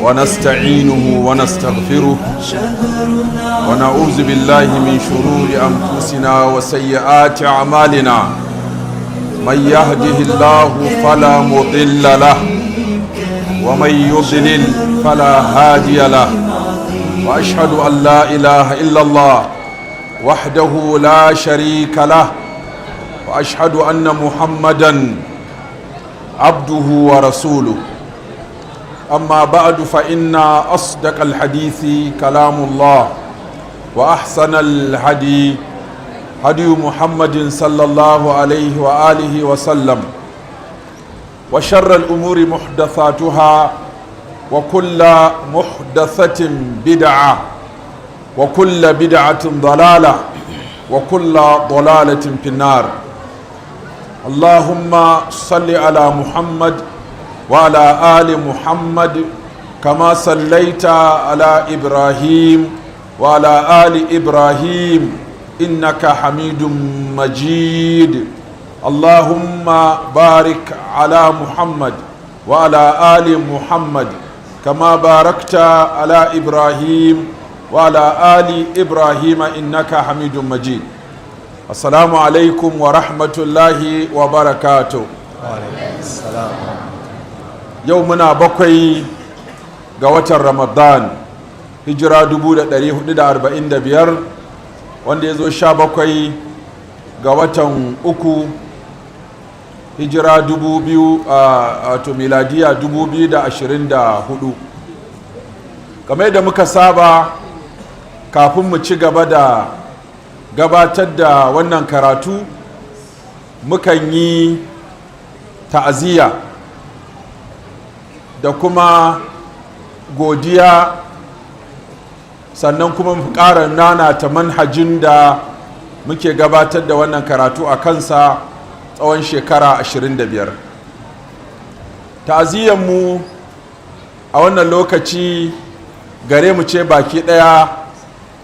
ونستعينه ونستغفره، ونعوذ بالله من شرور أنفسنا وسيئات أعمالنا. من يهده الله فلا مضل له، ومن يضلل فلا هادي له. واشهد ان لا اله الا الله وحده لا شريك له، واشهد ان محمدا عبده ورسوله. اما بعد، فان اصدق الحديث كلام الله، واحسن الهدي هدي محمد صلى الله عليه واله وسلم، وشر الامور محدثاتها، وكل محدثه بدعه، وكل بدعه ضلاله، وكل ضلاله في النار. اللهم صل على محمد وعلى ال محمد كما صليت على ابراهيم وعلى ال ابراهيم انك حميد مجيد. اللهم بارك على محمد وعلى ال محمد كما باركت على ابراهيم وعلى ال ابراهيم انك حميد مجيد. السلام عليكم ورحمه الله وبركاته. Yau muna 7 ga watan Ramadan, hijira 1445, wanda ya zo 17 ga watan 3, hijira 2000, wato miladiya 2024. Kamar yadda muka saba, kafin mu ci gaba da gabatar da wannan karatu, mukan yi ta'aziyya da kuma godiya, sannan kuma mu ƙara nanata manhajin da muke gabatar da wannan karatu a kansa tsawon shekara 25. Ta'aziyyarmu a wannan lokaci gare mu ce baki ɗaya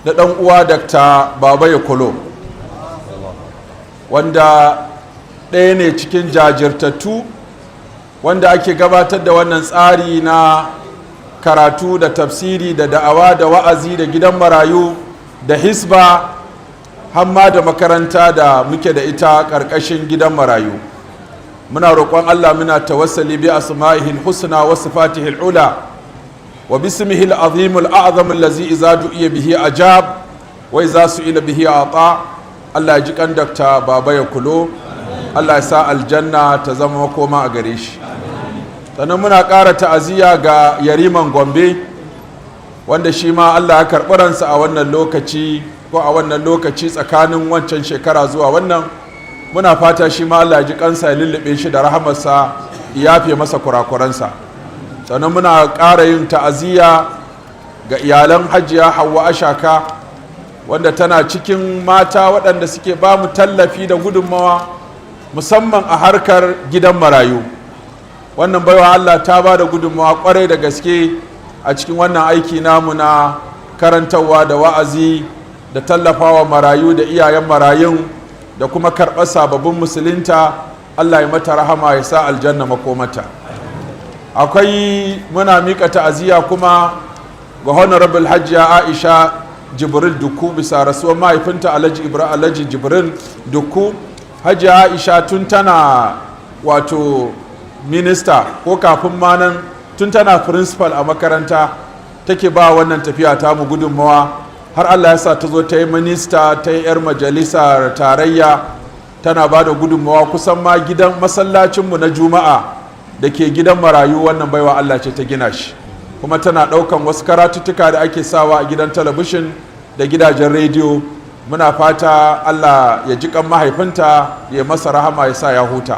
da ɗan uwa Dr. Baba Yakolo, wanda ɗaya ne cikin jajirtattu wanda ake gabatar da wannan tsari na karatu da tafsiri da da'awa da wa'azi da gidan marayu da hisba, hamma da makaranta da muke da ita ƙarƙashin gidan marayu. Muna roƙon Allah, muna tawassali bi asma'ihil husna wa sifatihil ula wa bismihil azimul a'zam allazi iza du'iya bihi ajab wa iza su'ila bihi ata. Allah ya ji kan Dr. Baba Yakulo, Allah ya sa aljanna ta zama makoma a gare shi. Sannan muna ƙara ta'aziyya ga Yariman Gombe, wanda shi ma Allah ya karɓi ransa a wannan lokaci, ko a wannan lokaci tsakanin wancan shekara zuwa wannan. Muna fata shi ma Allah ya ji kansa, ya lullube shi da rahamarsa, ya yafe masa kurakuransa. Sannan muna ƙara yin ta'aziyya ga iyalan Hajiya Hauwa Ashaka, wanda tana cikin mata waɗanda suke ba mu tallafi da gudunmawa, musamman a harkar gidan marayu. Wannan baiwa Allah ta ba da gudunmawa kwarai da gaske a cikin wannan aiki namu na karantarwa da wa'azi da tallafawa marayu da iyayen marayun da kuma karɓar sababbin musulunta. Allah ya mata rahama, ya sa aljanna makomata. Akwai muna mika ta'aziyya kuma ga Honorable Hajiya Aisha Jibril Dukku bisa rasuwar mahaifinta Alhaji Ibrahim Alhaji Jibril Dukku. Hajiya Aisha, tun tana wato minista, ko kafin ma nan, tun tana principal a makaranta take ba wannan tafiya ta mu gudunmawa, har Allah ya sa ta zo ta yi minista, ta yi 'yar majalisar tarayya, tana ba da gudunmawa. Kusan ma gidan masallacinmu na Juma'a da ke gidan marayu, wannan baiwa Allah ce ta gina shi, kuma tana ɗaukan wasu karatuttuka da ake sawa a gidan talabishin da gidajen rediyo. Muna fata Allah ya ji kan mahaifinta, ya masa rahama, ya sa ya huta.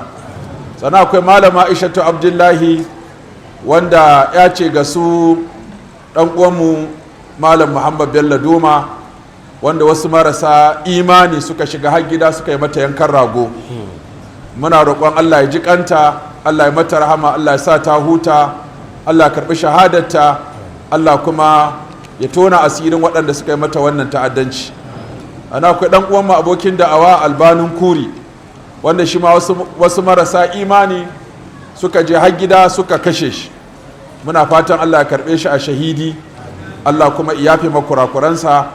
Sannan akwai Malama Aishatu Abdullahi, wanda ya ce ga su ɗan uwanmu Malam Muhammad Bello Doma, wanda wasu marasa imani suka shiga har gida suka yi mata yankan rago. Muna roƙon Allah ya ji kanta, Allah ya mata rahama, Allah ya sa ta huta, Allah ya karɓi shahadarta, Allah kuma ya tona asirin waɗanda suka yi mata wannan ta'addanci. Ana akwai ɗan uwanmu, abokin da'awa, Albanin Kuri, wanda shi ma wasu marasa imani suka je har gida suka kashe shi. Muna fatan Allah ya karɓe shi a shahidi, Allah kuma ya yafe makurakuransa,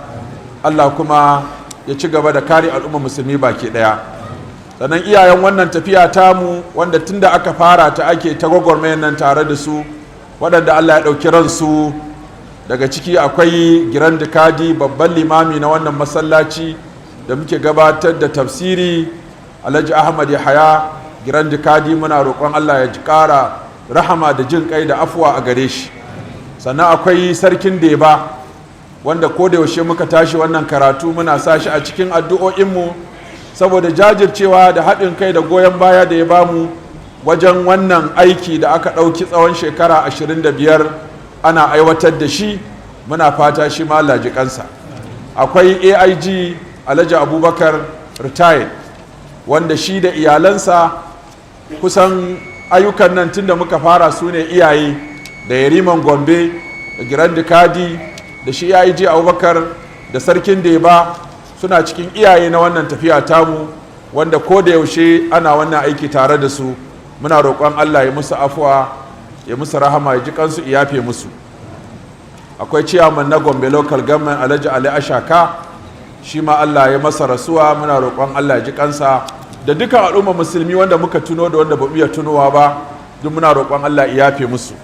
Allah kuma ya ci gaba da kare al'umma Musulmi baki ɗaya. Sannan iyayen wannan tafiya tamu, wanda tunda aka fara ta ake ta gwagwarmayar nan tare da su, waɗanda Allah ya ɗauki ransu, daga ciki akwai Giran Dikadi, babban limami na wannan masallaci da muke gabatar da tafsiri, Alhaji Ahmad Yahaya Giran Dikadi. Muna roƙon Allah ya ƙara rahama da jin kai da afuwa a gare shi. Sannan akwai Sarkin Deba, wanda ko da yaushe muka tashi wannan karatu muna sa shi a cikin addu'o'inmu, saboda jajircewa da haɗin kai da goyon baya da ya bamu wajen wannan aiki da aka ɗauki tsawon shekara 25 ana aiwatar da shi. Muna fata shi ma Allah ji kansa. Akwai AIG Alhaji Abubakar, retired, wanda shi da iyalansa kusan ayyukan nan tunda muka fara su ne iyaye, da Yariman Gombe da Giran Dikadi da shi AIG Abubakar da Sarkin Deba, suna cikin iyaye na wannan tafiya tamu, wanda ko da yaushe ana wannan aiki tare da su. Muna roƙon Allah ya musu afuwa, ya musu rahama, ya ji kansu, ya yafe musu. Akwai ciyaman na Gombe Local Government, Alhaji Ali Ashaka, shi ma Allah ya masa rasuwa. Muna roƙon Allah ya ji kansa, da dukkan al'umma Musulmi wanda muka tuno da wanda ba mu iya tunowa ba, duk muna roƙon Allah ya yafe musu,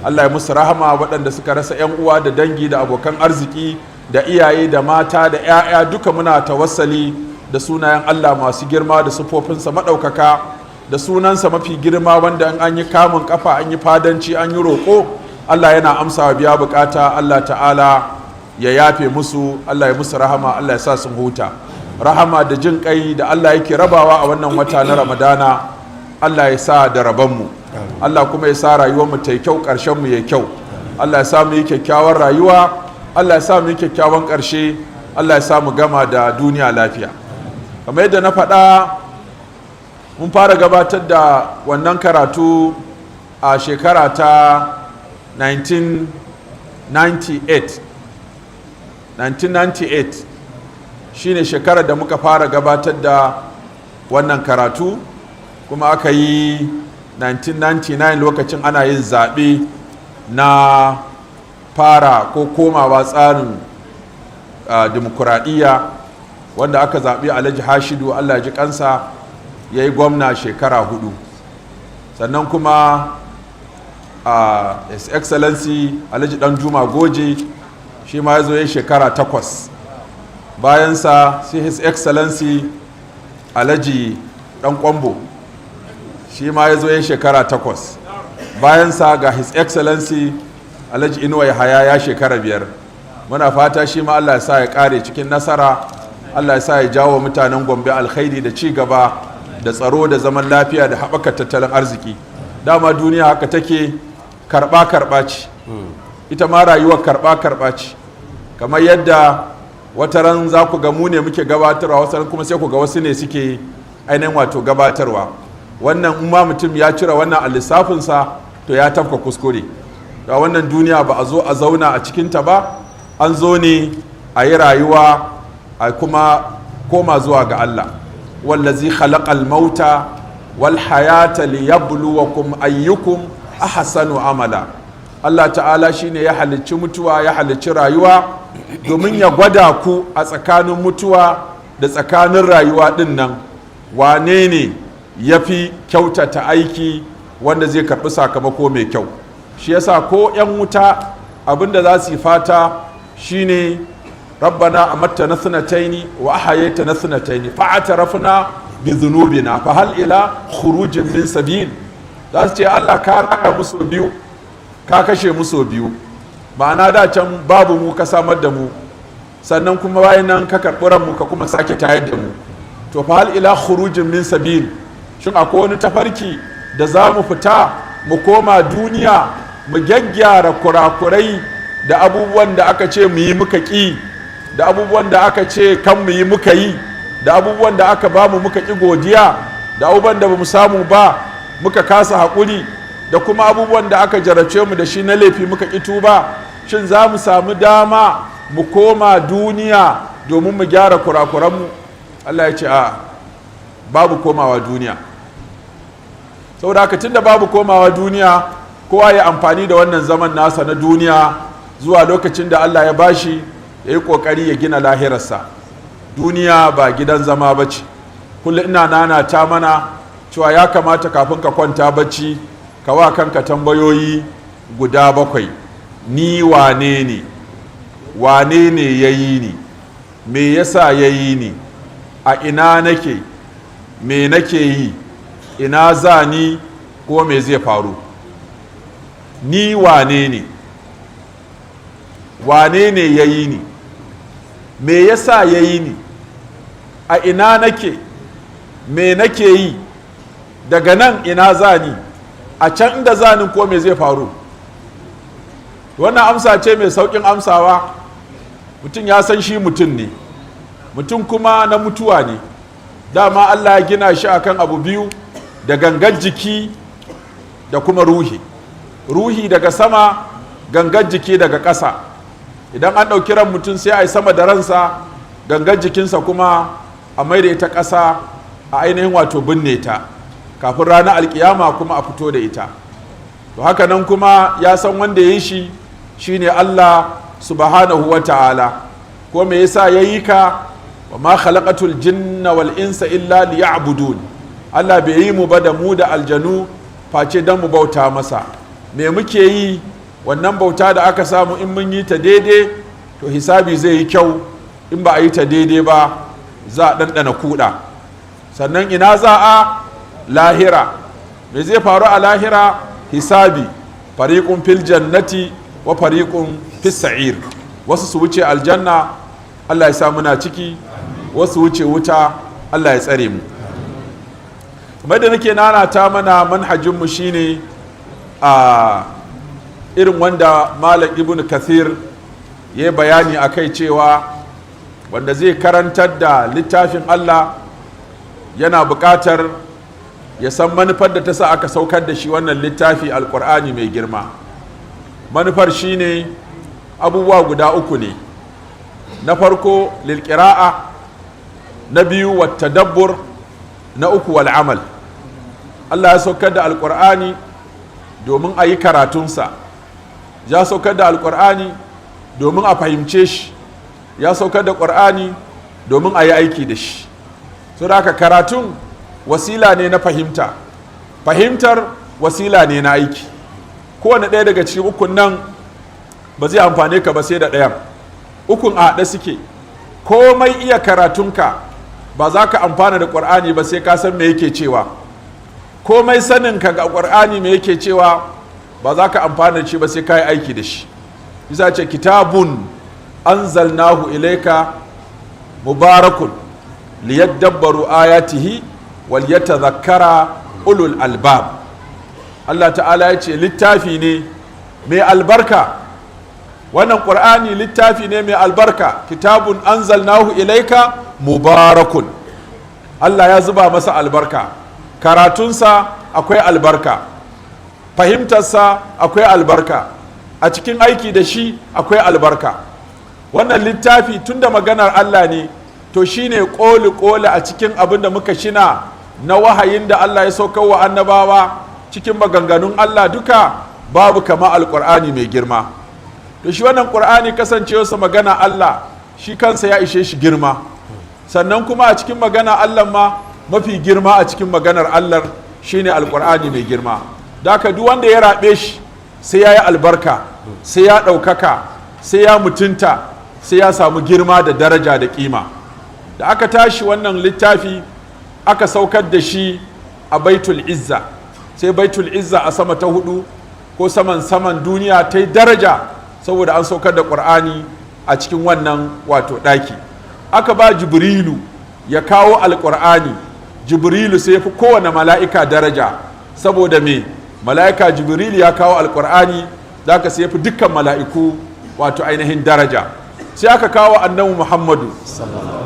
Allah ya musu rahama. Waɗanda suka rasa 'yan uwa da dangi da abokan arziki da iyaye da mata da 'ya'ya duka, muna tawassali da sunayen Allah masu girma da sufofinsa maɗaukaka, da sunansa mafi girma, wanda in an yi kamun kafa, an yi fadanci, an yi roƙo, Allah yana amsawa, biya bukata. Allah Ta'ala ya yafe musu, Allah ya musu rahama, Allah ya sa sun huta. Rahama da jin kai da Allah yake rabawa a wannan wata na Ramadana, Allah ya sa da rabonmu. Allah kuma ya sa rayuwarmu ta yi kyau, ƙarshen mu ya kyau. Allah ya sa mu yi kyakkyawar rayuwa, Allah ya sa mu yi kyakkyawan ƙarshe, Allah ya sa mu gama da duniya lafiya. Kamar yadda na faɗa, mun fara gabatar da wannan karatu a shekara ta 1998. 1998 shine shekarar da muka fara gabatar da wannan karatu. Kuma aka yi 1999, lokacin ana yin zaɓe na fara ko komawa tsarin dimokuraɗiyya, wanda aka zaɓi Alhaji Hashidu, Allah ji kansa, ya yi gwamna shekara 4. Sannan kuma His Excellency Alhaji Danjuma Goje, shi ma ya zo ya shekara 8. Bayansa sai His Excellency Alhaji Dan Kwambo, shi ma ya zo ya shekara 8. Bayansa ga His Excellency Alhaji Inuwa Yahaya, ya shekara 5. Muna fata shi ma Allah ya sa ya kare cikin nasara, Allah ya sa ya jawo mutanen Gombe alkhairi da ci gaba da tsaro da zaman lafiya da haɓaka tattalin arziki. Dama duniya haka take, karɓa karɓa ce. Ita ma rayuwar karɓa karɓa ce. Kamar yadda wataran za ku ga mu ne muke gabatarwa, wataran kuma sai ku ga wasu ne suke ainihin wato gabatarwa. Wannan in ma mutum ya cire wannan a lissafinsa, to ya tafka kuskure. Ga wannan duniya ba a zo a zauna a cikinta ba, an zo ne a yi rayuwa a kuma koma zuwa ga Allah. Wallazi khalaqal mauta wal hayata liyabluwakum ayyukum ahsanu amala. Allah Ta'ala shine ya halicci mutuwa, ya halicci rayuwa, domin ya gwada ku a tsakanin mutuwa da tsakanin rayuwa din nan, wane ne ya fi kyautata aiki wanda zai karɓi sakamako mai kyau. Shi yasa ko 'yan wuta abinda za su yi fata shine rabbana amattana ithnataini wa ahyaytana ithnataini fa'tarafna bi dhunubina fa hal ila khurujin min sabil. Za su ce, Allah, ka raya mu sau biyu, ka kashe mu sau biyu. Ma'ana, da can babu mu, ka samar da mu, sannan kuma bayan nan ka karɓi mu, ka kuma sake tayar da mu. To fa hal ila khurujin min sabil, shin akwai wani tafarki da za mu fita mu koma duniya mu gyaggyara kurakurai da abubuwan da aka ce mu yi muka ƙi, da abubuwan da aka ce kan mu yi muka yi, da abubuwan da aka ba mu muka ƙi godiya, da abubuwan da ba mu samu ba muka kasa haƙuri, da kuma abubuwan da aka jarabce mu da shi na laifi muka ƙi tuba? Shin za mu samu dama mu koma duniya domin mu gyara kurakuranmu? Allah ya ce a babu komawa duniya. Saboda haka, tunda babu komawa duniya, Kowa ya amfani da wannan zaman nasa na duniya zuwa lokacin da Allah ya bashi, ya yi ƙoƙari ya gina lahirarsa. Duniya ba gidan zama ba ce. Kullum ina nana ta mana cewa ya kamata kafin ka kwanta bacci ka wa kanka tambayoyi guda bakwai: ni wane ne? Wane ne ya yi ni? Me yasa ya yi ni? A ina nake? Me nake yi? Ina za ni? Ko me zai faru? Ni wane ne? Wane ne ya yi ni? Me yasa ya yi ni? A ina nake? Me nake yi? Daga nan ina za ni? A can inda za ni, ko me zai faru? Wannan amsa ce mai sauƙin amsawa. Mutum ya san shi mutum ne, mutum kuma na mutuwa ne. Dama Allah ya gina shi akan abu biyu, da gangar jiki da kuma ruhi. Ruhi daga sama, gangar jiki daga ƙasa. Idan an ɗauki ran mutum, sai a yi sama da ransa, gangar jikinsa kuma a maida ita ƙasa, a ainihin wato binne ta, kafin ranar alkiyama kuma a fito da ita. To haka nan kuma ya san wanda ya yi shi, shine Allah subhanahu wa ta'ala. Ko me yasa ya yi ka? Wa ma khalaqatul jinna wal insa illa liya'budun. Allah bai yi mu ba da mu da aljanu face don mu bauta masa. Me muke yi? Wannan bauta da aka samu, in mun yi ta daidai to hisabi zai yi kyau, in ba a yi ta daidai ba za a ɗanɗana kuɗa. Sannan ina za a? Lahira. Me zai faru a lahira? Hisabi. Fariqun fil jannati wa fariqun fis sa'ir. Wasu su wuce aljanna, Allah ya sa muna ciki, wasu wuce wuta, Allah ya tsare mu. Kamar da nake nanata mana, manhajinmu shine a irin wanda Malam Ibn Kathir ya bayani a kai, cewa wanda zai karantar da littafin Allah yana buƙatar ya san manufar da ta sa aka saukar da shi wannan littafi, Alƙur'ani mai girma. Manufar shine abubuwa guda uku ne: na farko lilƙira'a, na biyu wat tadabbur, na uku wal amal. Allah ya saukar da Alƙur'ani domin a yi karatunsa, ya saukar da Alƙur'ani domin a fahimce shi, ya saukar da Ƙur'ani domin a yi aiki da shi. So da karatun wasila ne na fahimta, fahimtar wasila ne na aiki. Kowane ɗaya daga cikin ukun nan ba zai amfane ka ba sai da ɗayan. Ukun a haɗe suke. Komai iya karatunka, ba za ka amfana da Ƙur'ani ba sai ka san me yake cewa. Komai saninka ga Ƙur'ani, me yake cewa, ba za ka amfana da shi ba sai ka yi aiki da shi. Bisa ce kitabun anzalnahu ilaika mubarakun liyadabbaru ayatihi wal yatadhakkara ulul albab. Allah ta'ala ya ce littafi ne mai albarka. Wannan Ƙur'ani littafi ne mai albarka. Kitabun anzalnahu ilaika mubarakun. Allah ya zuba masa albarka. Karatunsa akwai albarka, fahimtarsa akwai albarka, a cikin aiki da shi akwai albarka. Wannan littafi, tunda maganar Allah ne, to shine koli koli a cikin abin da muka shina na wahayin da Allah ya saukar wa annabawa. Cikin maganganun Allah duka babu kama Alƙur'ani mai girma. To shi wannan Ƙur'ani, kasancewarsa magana Allah, shi kansa ya ishe shi girma. Sannan kuma a cikin magana Allah ma, mafi girma a cikin maganar Allah shine Alƙur'ani mai girma. Da haka duk wanda ya raɓe shi sai ya yi albarka, sai ya ɗaukaka, sai ya mutunta, sai ya samu girma da daraja da kima. Da aka tashi wannan littafi aka saukar da shi a Baitul Izza, sai Baitul Izza a sama ta hudu ko saman saman duniya ta yi daraja saboda an saukar da Ƙur'ani a cikin wannan wato ɗaki. Aka ba Jibrilu ya kawo Alƙur'ani. Jibrilu sai fi kowane mala'ika daraja. Saboda me? Mala'ika Jibrilu ya kawo Alƙur'ani, za ka sai fi dukkan mala'iku wato ainihin daraja. Sai aka kawo Annabi Muhammadu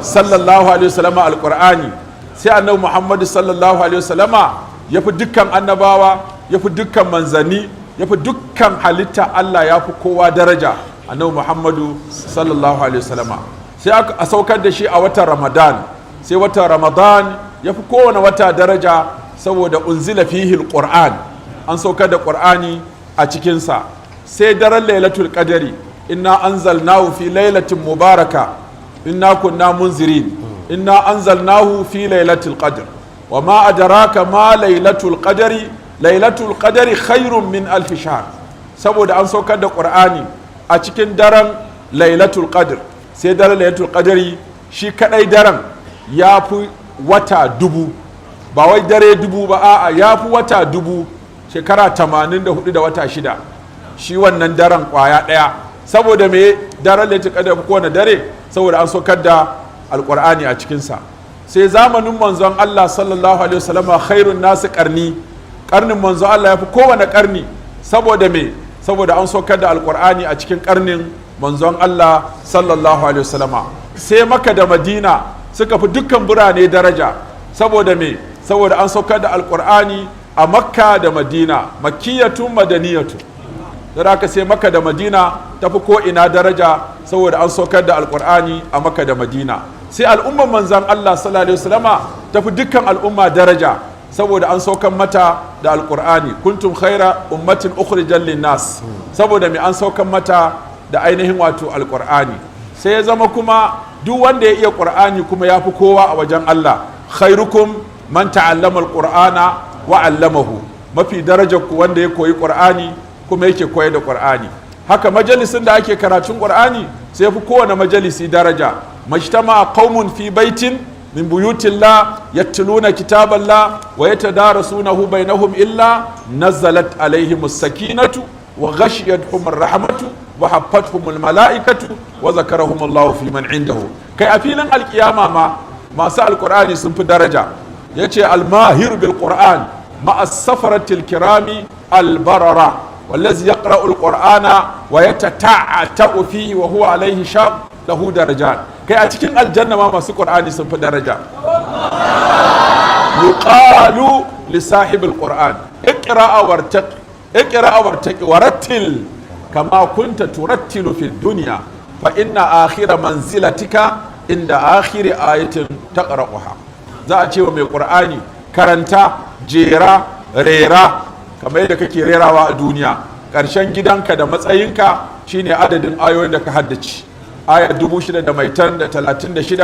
sallallahu alaihi wasallama Alƙur'ani, sai Annabi Muhammadu sallallahu alaihi wasallama ya fi dukkan annabawa, ya fi dukkan manzanni, ya fi dukkan halitta Allah, ya fi kowa daraja, Annabi Muhammadu sallallahu alaihi wasallama. Sai aka saukar da shi a watan Ramadan, sai watan Ramadan ya fi kowane wata daraja saboda unzila fihi alquran, an saukar da Qur'ani a cikinsa. a cikinsa. Sai daren Lailatul Qadari, inna anzalnahu fi lailatin mubaraka inna kunna munzirin, inna anzalnahu fi lailatul qadr wa ma adraka ma Lailatul Qadari, Lailatul Qadari khairun min alfi shahr. Saboda an saukar da Qur'ani a cikin daren Lailatul Qadr, sai daren Lailatul Qadari shi kadai daren ya fi wata 1000. Ba wai dare 1000 ba, a'a, ya fi wata 1000, shekara 84 da wata 6, shi wannan daren kwaya daya. Saboda me daren Lailatul Qadr fi kowane dare? Saboda an saukar da Alqur'ani a cikinsa. Sai zamanin Manzon Allah sallallahu alaihi wasallama, khairun nasu karni, karnin Manzon Allah ya fi kowane karni. Saboda me? Saboda an saukar da Alqur'ani a cikin karnin Manzon Allah sallallahu alaihi wasallama. Sai Maka da Madina suka fi dukkan birane daraja. Saboda me? Saboda an saukar da Alqur'ani a Makka da Madina, makkiyatun madaniyatu. Da haka sai Makka da Madina tafi ko ina daraja, saboda an saukar da Alqur'ani a Makka da Madina. Sai al'umman Manzan Allah sallallahu alaihi wasallama tafi dukkan al'umma daraja, saboda an saukar mata da Alqur'ani. Kuntum khaira ummatin ukhrijat linnas. Saboda me? An saukar mata da ainihin wato Alqur'ani. Sai ya zama kuma duk wanda ya iya Qur'ani kuma ya fi kowa a wajen Allah. Khairukum man ta'allama alqur'ana wa 'allamahu, mafi darajar ku wanda ya koyi Qur'ani kuma yake koyar da Qur'ani. Haka majalisin da ake karatun Qur'ani sai fi kowane majalisi daraja. Majtama qaumun fi baitin min buyutillah yatluna kitaballah wa yatadarasunahu bainahum illa nazalat alaihimus sakinatu wa ghashiyatuhum rahmatu wa haffathumul mala'ikatu wa zakarahumullahu fi man indahu. Kai, a filin alkiyama ma masu Alqur'ani sun fi daraja. Yace almahir bil Qur'an ma'a safaratil kirami albarara والذي يقرأ القرآن ويتتعتع فيه وهو عليه شاق له درجات. Kai, a cikin aljanna ma masu Qur'ani sun fi daraja. Yuqalu li sahib alquran iqra wartaqi, iqra wartaqi, warattil kama kunta turattilu fi dunya, fa inna akhira manzilatika inda akhiri ayatin taqra'uha. Za a ce wa mai Qur'ani: karanta, jera, rera kamar yadda kake rerawa a duniya. Ƙarshen gidanka da matsayinka shine adadin ayoyin da ka haddace. Aya 6136,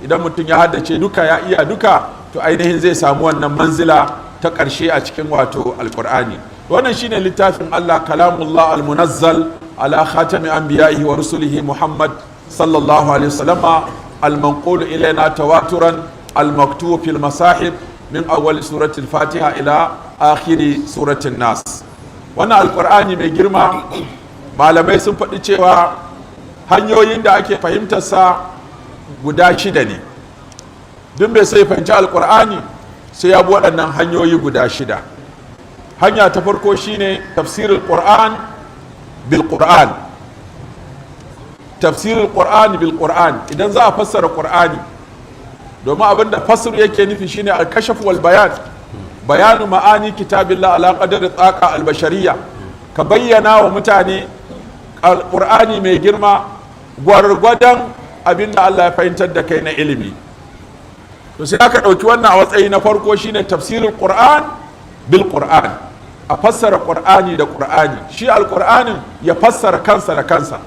idan mutum ya haddace duka, ya iya duka, to ainihin zai samu wannan manzila ta ƙarshe a cikin wato Alƙur'ani. Wannan shine littafin Allah, kalamullah almunazzal ala khatami anbiya'ihi wa rusulihi Muhammad sallallahu alaihi wasallama, almanqulu ilaina tawaturan, almaktub fil masahib min awwal suratul Fatiha ila akhiri suratul Nas. Wannan Alƙur'ani mai girma, malamai sun faɗi cewa hanyoyin da ake fahimtarsa guda shida ne. Duk mai sai fahimci Alƙur'ani sai ya bi waɗannan hanyoyi guda shida. Hanya ta farko shine tafsirul Qur'an bil Qur'an. Tafsirul Qur'an bil Qur'an, idan za a fassara Qur'ani, domin abin da fassar yake nufi shine al-kashf wal bayan, bayanu ma'ani kitabillah ala qadari taqa al-bashariyya. Ka bayyana wa mutane Alqur'ani mai girma gwargwadon abin da Allah ya fahimtar da kai na ilimi. To sai aka ɗauki wannan a matsayi na farko, shine tafsirul Qur'an bil Qur'an, a fassara Qur'ani da Qur'ani, shi Alqur'anin ya fassara kansa da kansa.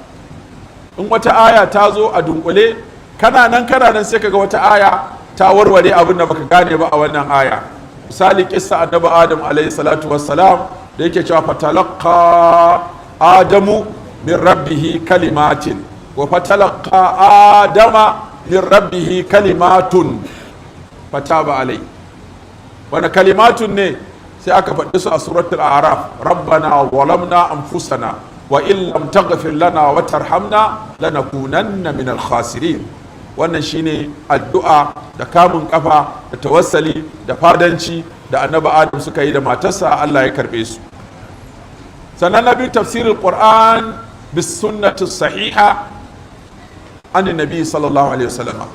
In wata aya ta zo a dunkule, kana nan kana nan, sai kaga wata aya ta warware abin da baka gane ba a wannan aya. Misali, kissa Annabi Adam alayhi salatu wassalam da yake cewa fatalaqa Adamu min rabbihi kalimatin wa fatalaqa Adama min rabbihi kalimatun fataba alai. Wani kalimatun ne? Sai aka faɗi su a suratul Araf: rabbana zalamna anfusana wa in lam taghfir lana wa tarhamna lanakunanna min al khasirin. Wannan shine addu'a da kamun kafa da tawassali da fadanci da Annabi Adam suka yi da matarsa, Allah ya karbe su. Sannan na biyu, tafsirul Qur'an bis sunnati sahiha an nabi sallallahu alaihi wasallam,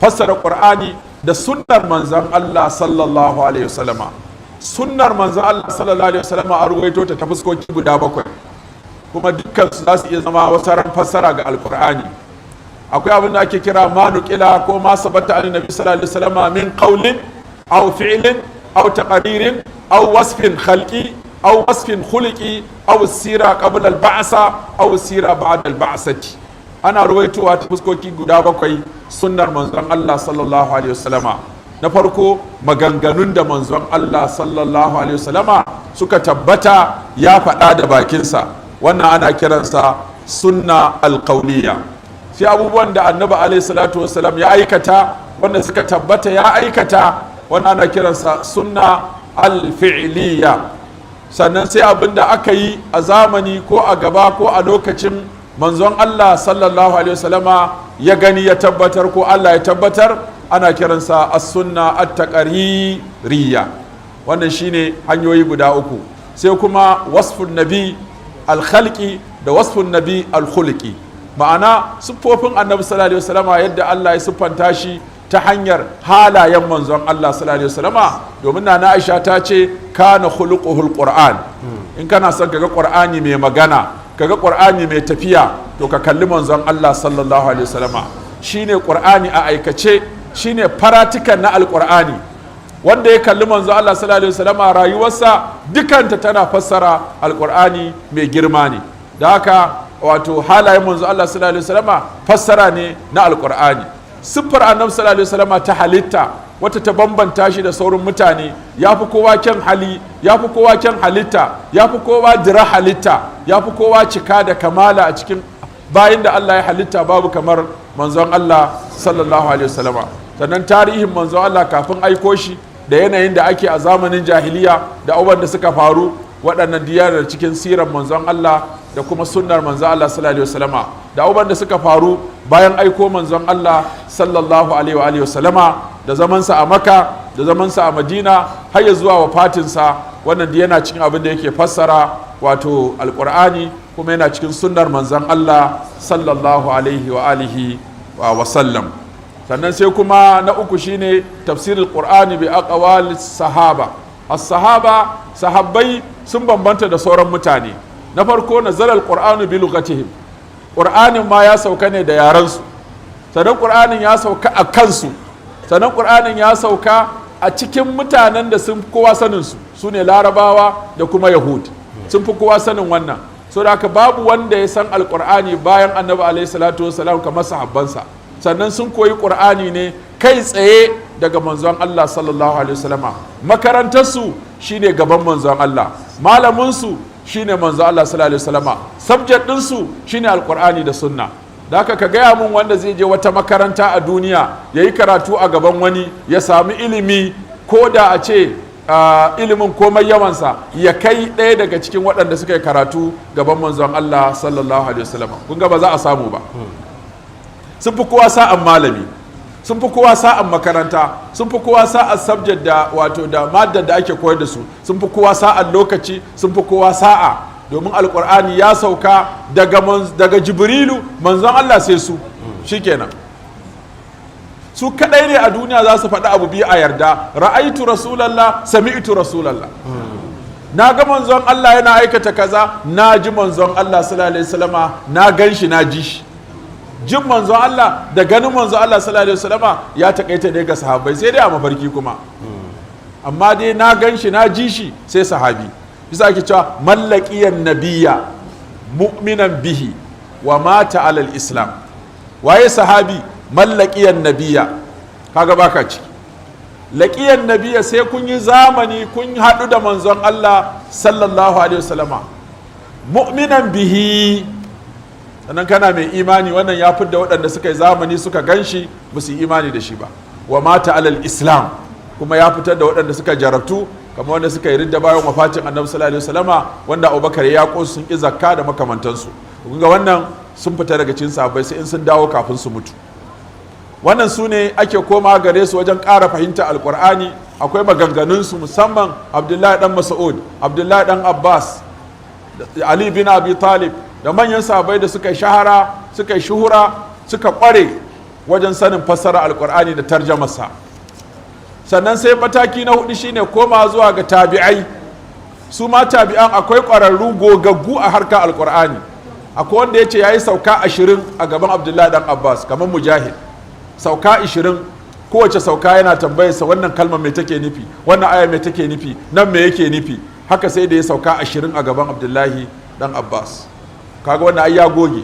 fassara Qur'ani da sunnar Manzon Allah sallallahu alaihi wasallam. Sunnar Manzon Allah sallallahu alaihi wasallam a ruwaito ta ta fuskoki guda bakwai, kuma dukkan su za su iya zama wata ran fassara ga Alqur'ani. Akwai abin da ake kira ma nuqila ko ma sabata an nabi sallallahu alaihi wasallam min qawlin aw fi'lin aw taqririn aw wasfin khalqi. Aw wasfin khuluqi, aw sira qabla al-ba'sa, aw sira ba'da al-ba'sati. Ana ruwaitowa ta fuskoki guda bakwai sunnar manzon Allah sallallahu alaihi wasallama. Na farko, maganganun da manzon Allah sallallahu alaihi wasallama suka tabbata ya faɗa da bakinsa, wannan ana kiransa sunna alƙauliya. Sai abubuwan da Annabi alaihi salatu wasallam ya aikata, wanda suka tabbata ya aikata, wannan ana kiransa sunna alfi'liya. Sannan sai abin da aka yi a zamani ko a gaba ko a lokacin manzon Allah sallallahu alaihi wasallama, ya gani ya tabbatar ko Allah ya tabbatar, ana kiransa as-sunna at-taqririyya. Wannan shine hanyoyi guda uku. Sai kuma wasfun nabi al-khalqi da wasfun nabi al-khuluqi, ma'ana siffofin Annabi sallallahu alaihi wasallama, yadda Allah ya siffanta shi ta hanyar halayen manzon Allah sallallahu alaihi wasallama, domin na Aisha ta ce kana khuluquhul Qur'an. In kana son kaga Qur'ani mai magana, kaga Qur'ani mai tafiya, to ka kalli manzon Allah sallallahu alaihi wasallama. Shine Qur'ani a aikace, shine practical na Alqur'ani. Wanda ya kalli manzo Allah sallallahu alaihi wasallama, rayuwarsa dukanta tana fassara Alqur'ani mai girma ne. Da haka wato halayen manzo Allah sallallahu alaihi wasallama fassara ne na Alqur'ani. Siffar Annabi sallallahu alaihi wasallama ta halitta, wata ta bambanta shi da sauran mutane, ya fi kowa kyan hali, ya fi kowa kyan halitta, ya fi kowa dira halitta, ya fi kowa cika da kamala. A cikin bayin da Allah ya halitta babu kamar manzon Allah sallallahu alaihi wasallama. Sannan tarihin manzon Allah kafin aiko shi, da yanayin da ake a zamanin jahiliya, da abubuwan da suka faru, waɗannan diyarar cikin sirar manzon Allah da kuma sunnar manzon Allah sallallahu alaihi wasallama, da abubuwan da suka faru bayan aiko manzon Allah sallallahu alaihi wasallama, da zamansa a Maka, da zamansa a Madina, har ya zuwa wafatinsa, wannan yana cikin abin da yake fassara wato Alkur'ani, kuma yana cikin sunnar manzon Allah sallallahu alaihi wa alihi wa sallam. Sannan sai kuma na uku shine tafsirul Qur'ani bi aqwal sahaba. As-sahaba, sahabbai sun bambanta da sauran mutane. Na farko, nazaral Qur'anu bi lughatihim, Qur'anin ma ya sauka ne da yarensu. Sannan Qur'anin ya sauka a kansu. Sannan Qur'anin ya sauka a cikin mutanen da sun kowa sanin su, su ne Larabawa da kuma Yahud, sun fi kowa sanin wannan. So da haka babu wanda ya san Alqur'ani bayan Annabi alaihi salatu wasalam kamar sahabbansa. Sannan sun koyi Ƙur'ani ne kai tsaye daga manzon Allah sallallahu alaihi wasallama. Makarantarsu shine gaban manzon Allah, malaminsu shine manzon Allah sallallahu alaihi wasallama, subject ɗinsu shine Alƙur'ani da sunna. Da haka ka gaya mun wanda zai je wata makaranta a duniya ya yi karatu a gaban wani ya sami ilimi, ko da a ce ilimin komai yawansa, ya kai ɗaya daga cikin waɗanda suka yi karatu gaban manzon Allah sallallahu alaihi wasallama. Kun ga ba za a samu ba. Sun fi kowa sa'an malami, sun fi kowa sa'an makaranta, sun fi kowa sa'an subject da wato da maddar da ake koyar da su, sun fi kowa sa'an lokaci, sun fi kowa sa'a, domin Alkur'ani ya sauka daga Jibrilu, manzon Allah, sai su. Shikenan, su kadai ne a duniya za su faɗi abu biyu a yarda: ra'aitu rasulallah, sami'tu rasulallah. Na ga manzon Allah yana aikata kaza, na ji manzon Allah sallallahu alaihi wasallama, na gan shi, na ji shi. Jin manzon Allah da ganin manzon Allah sallallahu alaihi wasallama ya takaita ne ga sahabbai, sai dai a mafarki kuma. Amma dai na gan shi, na ji shi, sai sahabi. Bisa ake cewa man laqiyan nabiyya mu'minan bihi wa mata alal islam. Waye sahabi? Man laqiyan nabiyya. Kaga baka ciki. Laqiyan nabiyya, sai kun yi zamani, kun haɗu da manzon Allah sallallahu alaihi wasallama, mu'minan bihi, sannan kana mai imani. Wannan ya fidda waɗanda suka yi zamani suka gan shi ba su yi imani da shi ba. Wa mata alal islam kuma ya fitar da waɗanda suka jarabtu, kamar wanda suka yi ridda bayan wafatin Annabi sallallahu alaihi wasallama, wanda Abubakar ya ko sun ki zakka da makamantansu. Kun ga wannan sun fita daga cikin sahabbai, sai in sun dawo kafin su mutu. Wannan su ne ake koma gare su wajen ƙara fahimta Alƙur'ani. Akwai maganganunsu, musamman Abdullahi dan Mas'ud, Abdullahi dan Abbas, Ali bin Abi Talib da manyan sahabbai da suka shahara, suka shuhura, suka ƙware wajen sanin fassara Alƙur'ani da tarjamarsa. Sannan sai mataki na hudu shine koma zuwa ga tabi'ai. Su ma tabi'an akwai ƙwararru gogaggu a harkar Alƙur'ani. Akwai wanda ya ce ya yi sauka 20 a gaban Abdullahi dan Abbas, kamar Mujahid, sauka 20. Kowace sauka yana tambayarsa, wannan kalmar mai take nufi? Wannan aya mai take nufi? Nan me yake nufi? Haka sai da ya sauka 20 a gaban Abdullahi dan Abbas. Kaga wannan ai ya goge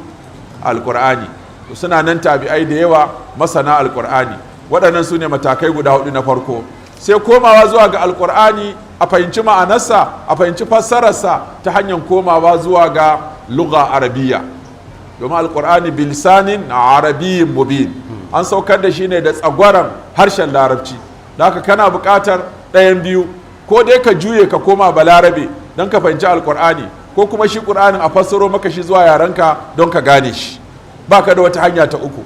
Alkur'ani. Suna nan tabi'ai da yawa masana Alkur'ani. Waɗannan su ne matakai guda hudu na farko. Sai komawa zuwa ga Alkur'ani, a fahimci ma'anarsa, a fahimci fassararsa ta hanyar komawa zuwa ga lugha Arabiya, domin Alkur'ani bilisanin arabiyyin mubin, an saukar da shi ne da tsagwaron harshen Larabci. Da haka kana buƙatar ɗayan biyu: ko dai ka juye ka koma Balarabe don ka fahimci Alkur'ani, ko kuma shi Ƙur'anin a fassaro maka shi zuwa yarenka don ka gane shi. Ba ka da wata hanya ta uku.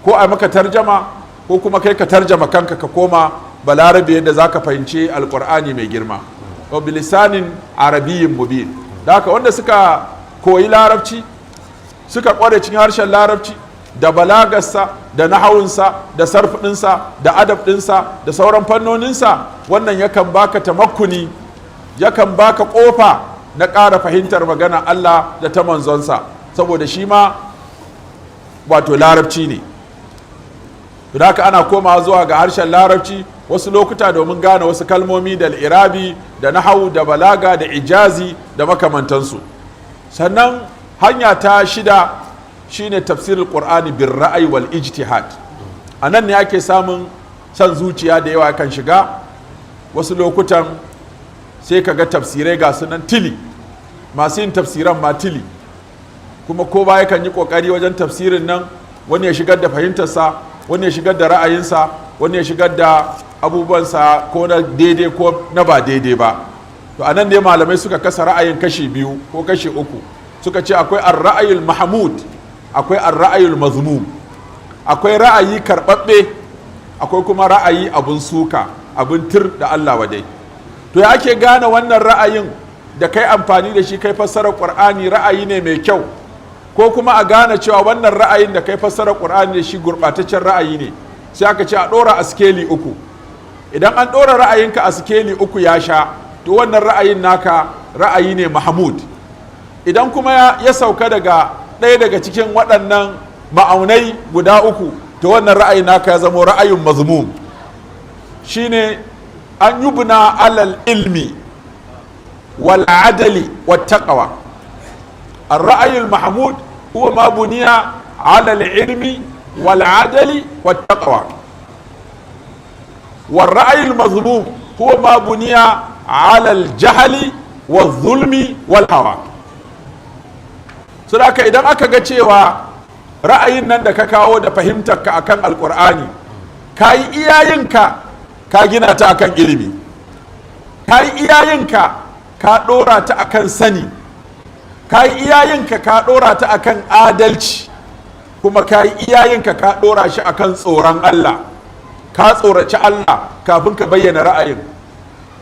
Ko a maka tarjama, ko kuma kai ka tarjama kanka ka koma Balarabe yadda za ka fahimci Alkur'ani mai girma, wa bilisanin arabiyyin mubin. Da haka wanda suka koyi Larabci, suka kware cikin harshen Larabci da balagarsa da nahawunsa da sarf ɗinsa da adab ɗinsa da sauran fannoninsa, wannan yakan baka tamakkuni, yakan baka ƙofa na ƙara fahimtar magana Allah da ta manzonsa, saboda shi ma wato Larabci ne. Haka ana komawa zuwa ga harshen Larabci wasu lokuta domin gane wasu kalmomi da irabi da nahawu da balaga da ijazi da makamantansu. Sannan hanya ta shida shine tafsirul Qur'ani bir ra'ayi wal ijtihad. A nan ne ake samun son zuciya da yawa kan shiga. Wasu lokutan sai ka ga tafsirai ga sunan tili, masu yin tafsiran ma tili, kuma ko ba yakan yi kokari wajen tafsirin nan, wani ya shigar da fahimtarsa, wani ya shigar da ra'ayinsa, wani ya shigar da abubuwansa, ko na daidai ko na ba daidai ba. To, a nan ne malamai suka kasa ra'ayin kashi biyu ko kashi uku. Suka ce akwai ar-ra'ayul mahmud, akwai ar-ra'ayul mazmum. Akwai ra'ayi karɓaɓɓe, akwai kuma ra'ayi abun suka, abun tir da Allah wadai. To, ya ake gane wannan ra'ayin da kai amfani da shi kai fassarar Qur'ani ra'ayi ne mai kyau, ko kuma a gane cewa wannan ra'ayin da kai fassarar Qur'ani da shi gurɓataccen ra'ayi ne? Sai aka ce a ɗora a sikeli uku. Idan an ɗora ra'ayinka a sikeli uku ya sha, to wannan ra'ayin naka ra'ayi ne mahmud. Idan kuma ya sauka daga ɗaya daga cikin waɗannan ma'aunai guda uku, to wannan ra'ayin naka ya zama ra'ayin mazmum. Shine an yubna alal ilmi wal adali wat taqwa. الرأي المحمود هو ما بني على العلم والعدل والتقوى، والرأي المذموم هو ما بني على الجهل والظلم والهوى. Saboda idan aka ga cewa ra'ayin nan da ka kawo da fahimtarka akan Alkur'ani, ka yi iyayenka, ka gina ta akan ilimi, ka yi iyayenka, ka ɗora ta akan sani, ka yi iyayenka, ka ɗora ta akan adalci, kuma ka yi iyayenka, ka ɗora shi akan tsoron Allah, ka tsoraci Allah kafin ka bayyana ra'ayin,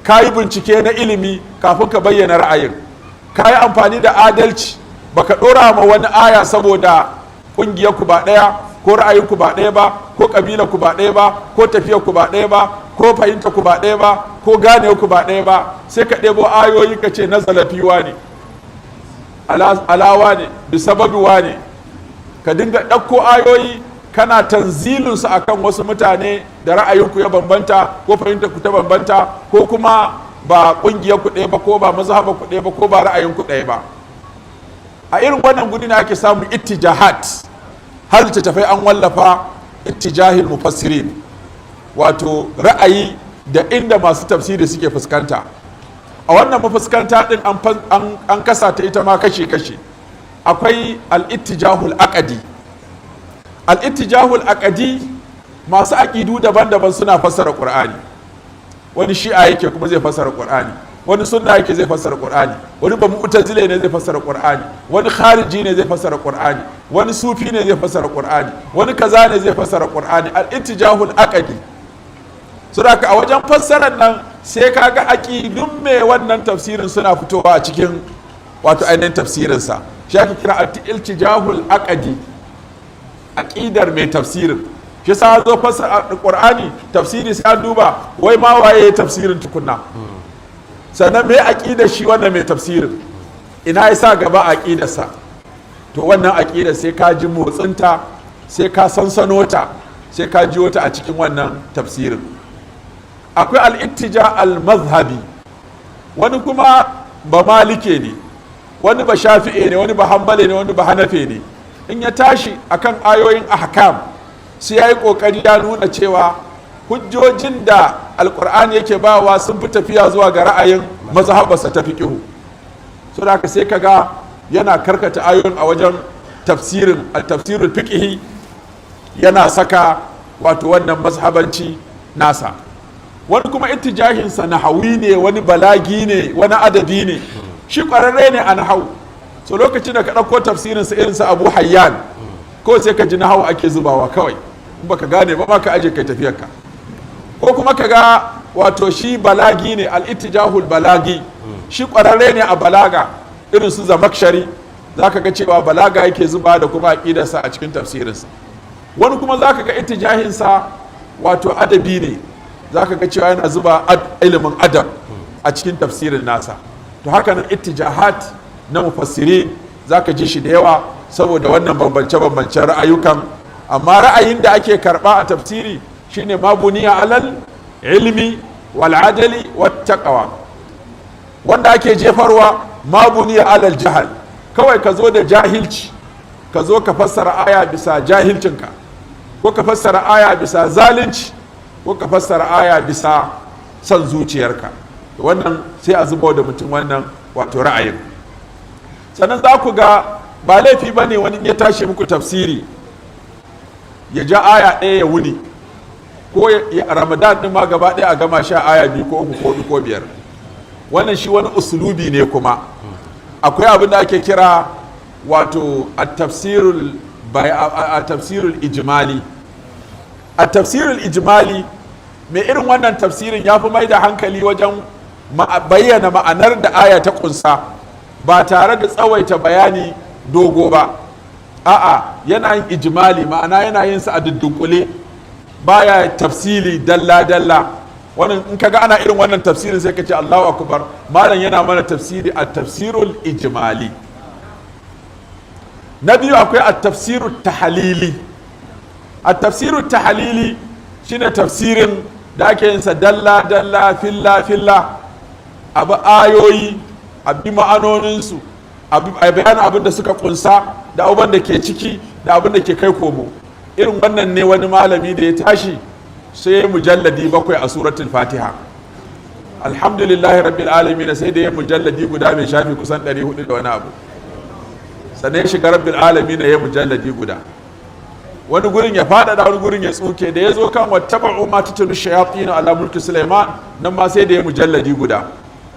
ka yi bincike na ilimi kafin ka bayyana ra'ayin, ka yi amfani da adalci, baka ɗora ma wani aya saboda ƙungiyarku ba ɗaya, ko ra'ayinku ba ɗaya ba, ko ƙabilarku ba ɗaya ba, ko tafiyarku ba ɗaya ba, ko fahimtarku ba ɗaya ba, ko ganewarku ba ɗaya ba, sai ka ɗebo ayoyi ka ce na zalafiwa ne, alawa ne, bisababiwa ne, ka dinga ɗauko ayoyi kana tanzilinsu akan wasu mutane da ra'ayinku ya bambanta, ko fahimtar ku ta bambanta, ko kuma ba ƙungiyar ku ɗaya ba, ko ba mazhabar ku ɗaya ba, ko ba ra'ayin ku ɗaya ba. A irin wannan guri ne ake samun ittijahat, har littattafai an wallafa, ittijahil mufassirin, wato ra'ayi da inda masu tafsiri suke fuskanta. A wannan mafuskanta din an kasa ta ita ma kashe-kashe. Akwai al-ittijahul aqadi. Al-ittijahul aqadi, masu aƙidu daban-daban suna fassara Qur'ani. Wani Shi'a yake kuma zai fassara Qur'ani, wani Sunna yake zai fassara Qur'ani, wani ba Mu'tazile ne zai fassara Qur'ani, wani Khariji ne zai fassara Qur'ani, wani Sufi ne zai fassara Qur'ani, wani kaza ne zai fassara Qur'ani. Al-ittijahul aqadi, saboda a wajen fassarar nan sai kaga aƙidun mai wannan tafsirin suna fitowa a cikin wato ainihin tafsirinsa. Shi ake kira al-ittijahul aqadi, aqidar mai tafsirin. Shi sa zo fassara Qur'ani, tafsiri, sai an duba wai ma waye tafsirin tukunna, sannan me aqidar shi wannan mai tafsirin, ina ya sa gaba aqidarsa. To, wannan aqidar sai ka ji motsinta, sai ka sansano ta, sai ka ji wata a cikin wannan tafsirin. Akwai al-ittija al-mazhabi. Wani kuma ba Malike ne, wani ba Shafi'e ne, wani ba Hambale ne, wani ba Hanafe ne. In ya tashi akan ayoyin ahkam, sai ya yi kokari ya nuna cewa hujjojin da Alkur'ani yake bawa sun fi tafiya zuwa ga ra'ayin mazhabarsa ta fiqihu. So da haka sai kaga yana karkata ayoyin a wajen tafsirin al-tafsirul fiqhi, yana saka wato wannan mazhabanci nasa. Wani kuma ittijahinsa nahawi ne, wani balagi ne, wani adabi ne, shi ƙwararre ne a nahawu. So lokacin da ka ɗauko tafsirinsa, irinsa Abu Hayyan, ko sai ka ji nahawu ake zubawa kawai, in baka gane ba ma ka aje kai tafiyarka. Ko kuma ka ga wato shi balagi ne, al-ittijahul balagi, shi ƙwararre ne a balaga, irin su Zamakshari, za ka ga cewa balaga yake zuba da kuma aƙidarsa a cikin tafsirinsa. Wani kuma za ka ga ittijahinsa wato adabi ne, za ka ga cewa yana zuba ilimin adab a cikin tafsirin nasa. To haka nan ittijahat na mufassiri za ka ji shi da yawa saboda wannan bambance-bambancen ra'ayukan. Amma ra'ayin da ake karba a tafsiri shine ما بني على العلم والعدل والتقوى. Wanda ake jefarwa ما بني على الجهل, kawai ka zo da jahilci, ka zo ka fassara aya bisa jahilcinka, ko ka fassara aya bisa zalunci, ko ka fassara aya bisa son zuciyarka. Wannan sai a zuba da mutum wannan wato ra'ayin. Sannan za ku ga ba laifi ba ne wani ya tashi muku tafsiri ya ja aya ɗaya ya wuni, ko Ramadan ɗin ma gaba ɗaya a gama sha aya biyu ko uku ko huɗu ko biyar. Wannan shi wani usulubi ne. Kuma akwai abin da ake kira wato a tafsirul ijmali. A tafsirul ijmali, mai irin wannan tafsirin ya fi mai da hankali wajen bayyana ma'anar da aya ta kunsa ba tare da tsawaita bayani dogo ba. A'a, yana yin ijmali, ma'ana yana yin sa a dudunkule, baya tafsili dalla dalla. Wannan in kaga ana irin wannan tafsirin, sai ka ce Allahu akbar, malam yana mana tafsiri a tafsirul ijmali. Na biyu, akwai a tafsirut tahalili. A tafsirut tahalili shine tafsirin da ake yin sa dalla dalla, filla filla, abu ayoyi, a bi ma'anoninsu, a bayanin abin da suka kunsa da abubuwan da ke ciki da abin da ke kai komo. Irin wannan ne wani malami da ya tashi sai ya mujalladi 7 a Suratul Fatiha, Alhamdulillahi rabbil alamin, sai da ya mujalladi guda mai shafi kusan 400 da wani abu. Sannan ya shiga rabbil alamin, ya mujalladi guda. Wani gurin ya faɗaɗa, wani gurin ya tsuke. Da ya zo kan واتبعوا ما تتلو الشياطين على ملك سليمان, nan ma sai da ya mujalladi guda.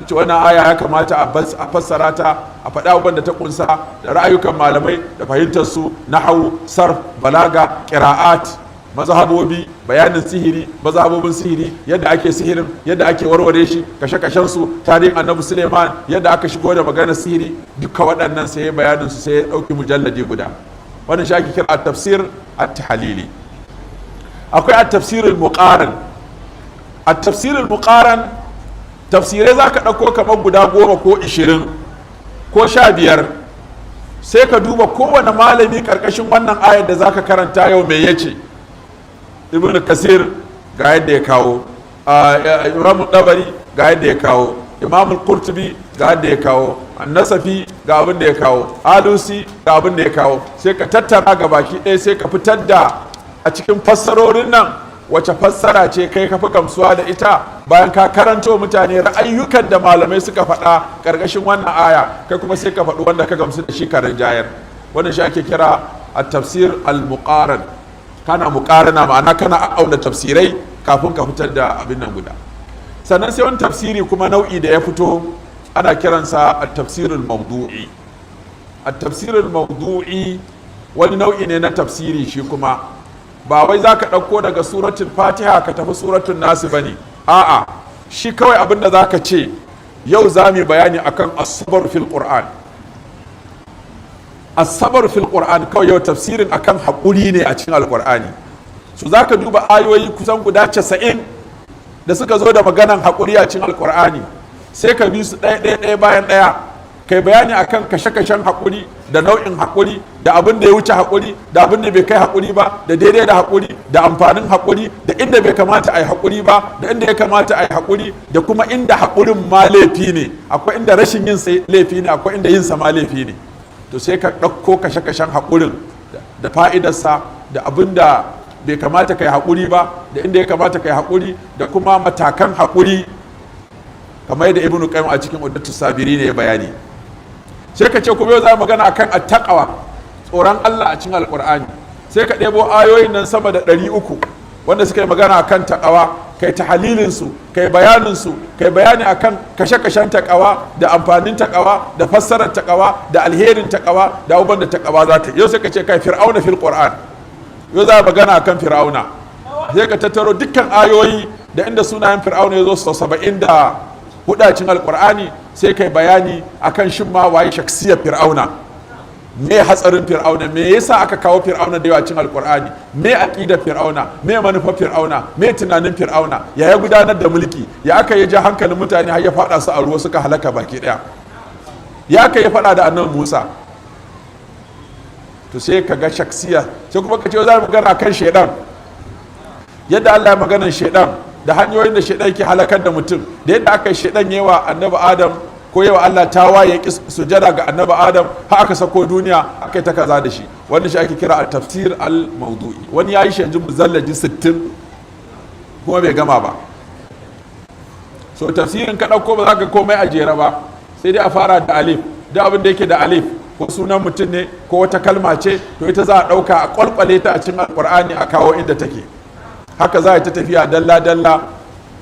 Ce wannan aya ya kamata a fassara ta, a faɗa abubuwan da ta kunsa da ra'ayukan malamai da fahimtar su, nahawu, sarf, balaga, qira'at, mazhabobi, bayanin sihiri, mazhabobin sihiri, yadda ake sihirin, yadda ake warware shi, kashe-kashen su, tarihin Annabi Suleiman, yadda aka shigo da maganar sihiri, duka waɗannan sai ya bayanin su, sai ya ɗauki mujalladi guda. Wannan shi ake kira at-tafsir at-tahlili. Akwai at-tafsir al-muqaran. At-tafsir al-muqaran, tafsirai za ka ɗauko kamar guda 10 ko 20 ko 15, sai ka duba kowane malami ƙarƙashin wannan ayar da za ka karanta yau mai yace. Ibn Kasir ga yadda ya kawo, Imam Dabari ga yadda ya kawo, Imam Qurtubi ga yadda ya kawo, Nasafi ga abin da ya kawo, Alusi ga abin da ya kawo. Sai ka tattara ga baki ɗaya, sai ka fitar da a cikin fassarorin nan wace fassara ce kai ka fi gamsuwa da ita. Bayan ka karanto mutane ra'ayyukan da malamai suka faɗa ƙarƙashin wannan aya, kai kuma sai ka faɗi wanda ka gamsu da shi, ka rinjayar. Wannan shi ake kira at-tafsir al-muqaran. Kana muqarana, ma'ana kana auna tafsirai kafin ka fitar da abin nan guda. Sannan sai wani tafsiri kuma nau'i da ya fito, ana kiransa at-tafsir al-mawdu'i. At-tafsir al-mawdu'i wani nau'i ne na tafsiri. Shi kuma ba wai za ka ɗauko daga Suratul Fatiha ka tafi Suratul Nasu ba ne. A'a, shi kawai abin da za ka ce, yau za mu bayani akan الصبر في القرآن. الصبر في القرآن, kawai yau tafsirin akan haƙuri ne a cikin Alƙur'ani. So za ka duba ayoyi kusan guda 90 da suka zo da maganan haƙuri a cikin Alƙur'ani, sai ka bi su ɗaya ɗaya, ɗaya bayan ɗaya. Kai bayani akan kashe-kashen haƙuri da nau'in haƙuri da abin da ya wuce haƙuri da abin da bai kai haƙuri ba da daidai da haƙuri da amfanin haƙuri da inda bai kamata a yi haƙuri ba da inda ya kamata a yi haƙuri, da kuma inda haƙurin ma laifi ne. Akwai inda rashin yin sa laifi ne, akwai inda yin sa ma laifi ne. To sai ka ɗauko kashe-kashen haƙurin da fa'idarsa da abin da bai kamata ka yi haƙuri ba da inda ya kamata ka yi haƙuri da kuma matakan haƙuri, kamar yadda Ibnu Qayyim a cikin Uddatu Sabiri ne ya bayani. Sai ka ce kuma yau za mu magana akan attaqwa, tsoron Allah a cikin Alƙur'ani. Sai ka ɗebo ayoyin nan sama da 300 wanda suka yi magana akan taƙawa, kai tahalilin su, kai bayanin su, kai bayani akan kashe-kashen taƙawa da amfanin taƙawa da fassarar taƙawa da alherin taƙawa da abubuwan da taƙawa za ta. Yau sai ka ce kai, Fir'auna fil Qur'an, yau za a magana akan Fir'auna. Sai ka tattaro dukkan ayoyi da inda sunayen Fir'auna ya zo sau 74 a cikin Alƙur'ani. Sai kai bayani akan shin ma waye shaksiyar Fir'auna, me hatsarin Fir'auna, me yasa aka kawo Fir'auna da yawa cikin Alkur'ani, me aqidar Fir'auna, me manufar Fir'auna, me tunanin Fir'auna, ya ya gudanar da mulki, ya aka yi ja hankalin mutane har ya fada su a ruwa suka halaka baki daya, ya aka yi fada da Annabi Musa. To sai ka ga shaksiya. Sai kuma ka ce za mu magana kan shaidan, yadda Allah ya maganar shaidan da hanyoyin da shaidan ke halakar da mutum, da yadda aka yi shaidan yawa Annabi Adam ko yawa Allah ta waye ki sujada ga Annabi Adam har aka sako duniya aka yi ta kaza da shi. Wannan shi ake kira a tafsir al mawdu'i. Wani ya yi shi yanzu mujallaji 60 kuma bai gama ba. So tafsirin ka ɗauko, ba za ka komai a jere ba, sai dai a fara da alif. Duk abin da yake da alif, ko sunan mutum ne ko wata kalma ce, to ita za a ɗauka a kwalkwale ta a cikin Alƙur'ani a kawo inda take. Haka za a yi ta tafiya dalla dalla.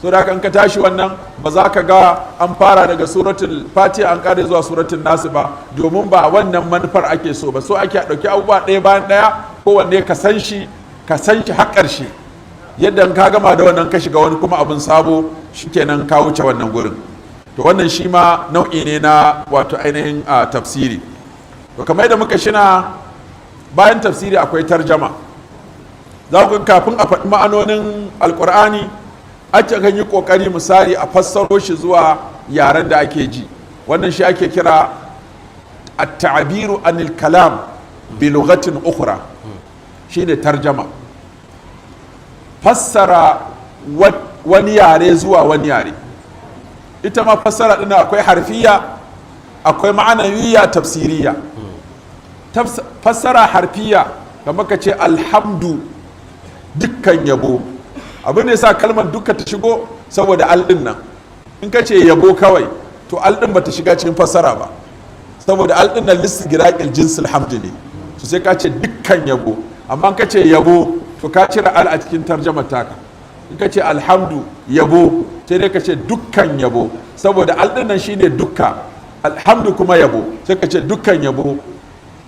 So da kan ka tashi wannan, ba za ka ga an fara daga Suratul Fatiha an kare zuwa Suratul Nasu ba, domin ba wannan manufar ake so ba. So ake a ɗauki abubuwa ɗaya bayan ɗaya, kowanne ka san shi, ka san shi har ƙarshe, yadda in ka gama da wannan ka shiga wani kuma abin sabo, shikenan ka wuce wannan gurin. To wannan shi ma nau'i ne na wato ainihin a tafsiri. To kamar yadda muka shina, bayan tafsiri akwai tarjama. Za ku kafin a faɗi ma'anonin Alƙur'ani ake kan yi ƙoƙari, misali a fassaro shi zuwa yaren da ake ji. Wannan shi ake kira at-ta'biru anil kalam bi lughatin ukhra, shine tarjama, fassara wani yare zuwa wani yare. Ita ma fassara ɗin akwai harfiya, akwai ma'anawiyya, tafsiriya. Fassara harfiya, kamar ka ce alhamdu, dukkan yabo. Abin da yasa kalmar duka ta shigo, saboda al ɗin nan. In ka ce yabo kawai, to al ɗin bata shiga cikin fassara ba, saboda al ɗin nan listigiraqil jinsil hamdu ne. To sai ka ce dukkan yabo. Amma ka ce yabo, to ka cire al a cikin tarjamar taka. In ka ce alhamdu, yabo, sai dai ka ce dukkan yabo, saboda al ɗin nan shine dukka, alhamdu kuma yabo. Sai ka ce dukkan yabo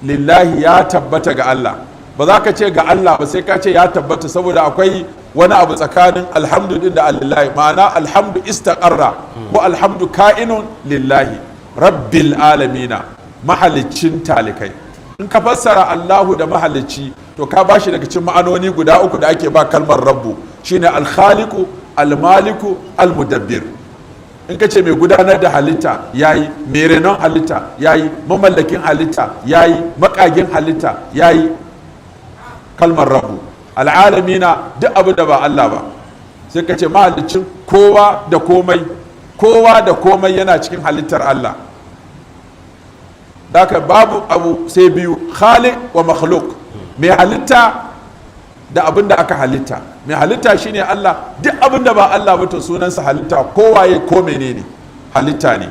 lillahi, ya tabbata ga Allah. Ba za ka ce ga Allah ba, sai ka ce ya tabbata, saboda akwai wani abu tsakanin alhamdu din da lillahi. Ma'ana alhamdu istaqarra ko alhamdu ka'inun lillahi rabbil alamina, mahaliccin talikai. In ka fassara Allahu da mahalicci, to ka bashi daga cikin ma'anoni guda uku da ake ba kalmar rabbu, shine alkhaliqu, almaliku, almudabbir. In ka ce mai gudanar da halitta yayi, mai renon halitta yayi, mamallakin halitta yayi, makagin halitta yayi, kalmar rabbu. Al'alamina, duk abin da ba Allah ba. Sai ka ce mahalicin kowa da komai. Kowa da komai yana cikin halittar Allah. Daka babu abu sai biyu, khaliq wa makhluq, mai halitta da abin da aka halitta. Mai halitta shine Allah. Duk abin da ba Allah ba, to sunansa halitta, kowaye ko menene, halitta ne.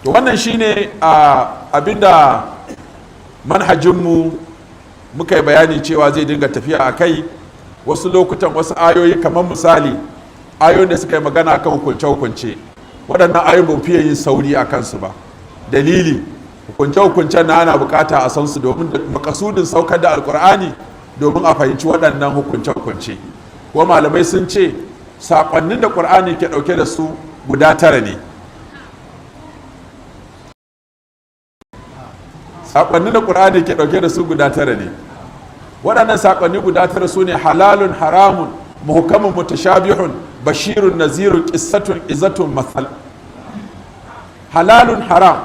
To wannan shine abin da manhajinmu muka yi bayani cewa zai dinga tafiya a kai. Wasu lokutan wasu ayoyi, kamar misali ayoyin da suka yi magana kan hukunce-hukunce, waɗannan ayoyin ba fiye yin sauri a kansu ba. Dalili, hukunce-hukuncen na ana bukata a san su, domin makasudin saukar da Alkur'ani domin a fahimci waɗannan hukunce-hukunce. Kuma malamai sun ce saƙonnin da Ƙur'ani ke ɗauke da su guda tara ne. Saƙonnin da Ƙur'ani ke ɗauke da su guda tara ne. Waɗannan saƙonni guda tara su ne halalun, haramun, muhkamun, mutashabihun, bashirun, nazirun, qissatun, izatun, masal. Halalun, haram.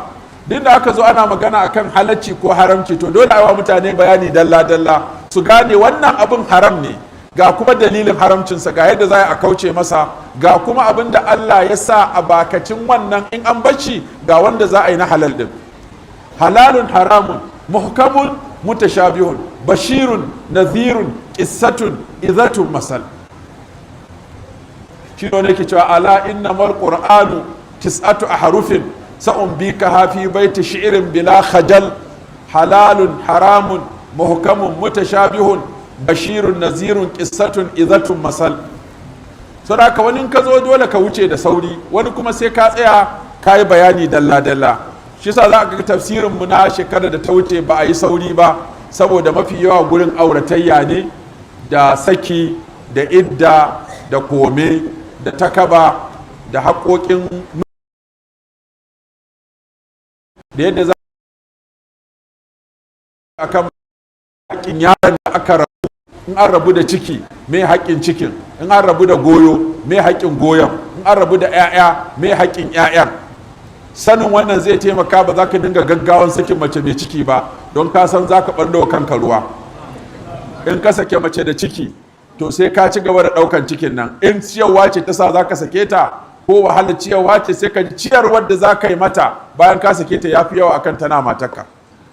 Duk da aka zo ana magana akan halacci ko haramci, to dole a wa mutane bayani dalla dalla su gane wannan abin haram ne, ga kuma dalilin haramcinsa, ga yadda za a kauce masa, ga kuma abin da Allah ya sa a bakacin wannan in an bacci, ga wanda za a yi na halal din. Halalun, haramun, muhkamun, mutashabihun, bashirun, nadhirun, qissatun, izatun, masal. Shi ne yake cewa: ala innamal qur'anu tis'atu ahrufin sa'un bika hafi baiti shi'rin bila khajal, halalun, haramun, muhkamun, mutashabihun, bashirun, nazirun, qissatun, izatun, masal. Saboda wani ka zo dole ka wuce da sauri, wani kuma sai ka tsaya ka yi bayani dalla dalla. Shi sa za ka ga tafsirin mu na shekarar da ta wuce ba a yi sauri ba, saboda mafi yawa gurin auratayya ne da saki da idda da kome da takaba da haƙoƙin da yadda za a kan haƙƙin yaron da aka rabu. In an rabu da ciki, me haƙƙin cikin? In an rabu da goyo, me haƙƙin goyon? In an rabu da 'ya'ya, me haƙƙin 'ya'yan? Sanin wannan zai taimaka ba za ka dinga gaggawan sakin mace mai ciki ba, don ka san za ka ɓallo kanka ruwa. In ka sake mace da ciki, to sai ka ci gaba da ɗaukan cikin nan. In ciyarwa ce ta sa za ka sake ta, ko wahalar ciyarwa ce, sai ka ciyarwar da za ka yi mata bayan ka sake ta ya fi yawa akan tana matarka,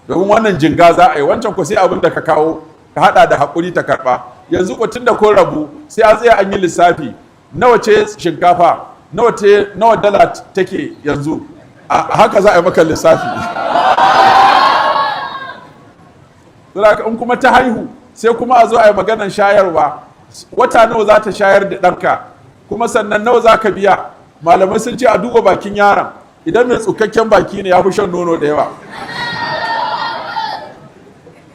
domin wannan jinga za a yi, wancan ko sai abin da ka kawo ka hada da haƙuri ta karɓa. Yanzu ko tun da kun rabu, sai an tsaya an yi lissafi: nawa ce shinkafa, nawa ce, nawa dala take yanzu? Haka za a yi maka lissafi. In kuma ta haihu, sai kuma a zo a yi maganan shayarwa: wata nawa za ta shayar da ɗanka, kuma sannan nawa za ka biya? Malamai sun ce a duba bakin yaron, idan mai tsukakken baki ne, ya fi shan nono da yawa.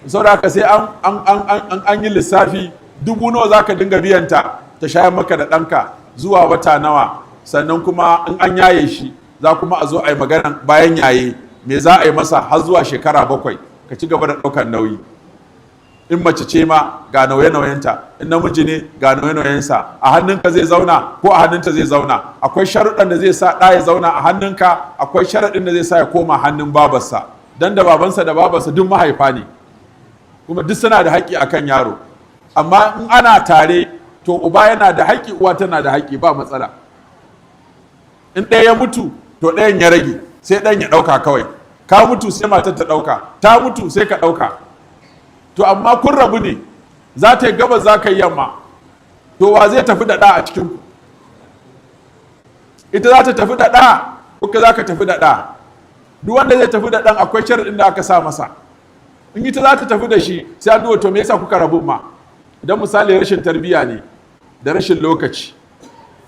Saboda haka sai an yi lissafi 1000 nawa za ka dinga biyanta ta shayar maka da ɗanka zuwa wata nawa. Sannan kuma in an yaye shi, za kuma a zo a yi magana bayan yaye, me za a yi masa har zuwa shekara 7, ka ci gaba da ɗaukar nauyi. In mace ce ma, ga nauye-nauyenta, in namiji ne, ga nauye-nauyensa. A hannunka zai zauna ko a hannunta zai zauna? Akwai sharuɗan da zai sa ɗa ya zauna a hannunka, akwai sharaɗin da zai sa ya koma hannun babarsa, dan da babansa da babarsa duk mahaifa ne, kuma duk suna da haƙƙi akan yaro. Amma in ana tare, to uba yana da haƙƙi, uwa tana da haƙƙi, ba matsala. In ɗaya ya mutu, to ɗayan ya rage, sai ɗayan ya ɗauka kawai. Ka mutu, sai matar ta ɗauka, ta mutu, sai ka ɗauka. To amma kun rabu ne, za ta yi gabas, za ka yi yamma, to wa zai tafi da ɗa a cikin ku? Ita za ta tafi da ɗa ko ka za ka tafi da ɗa? Duk wanda zai tafi da ɗan, akwai sharaɗin da aka sa masa. In ita za ta tafi da shi, sai an duba, to me yasa kuka rabu ma? Idan misali rashin tarbiyya ne da rashin lokaci,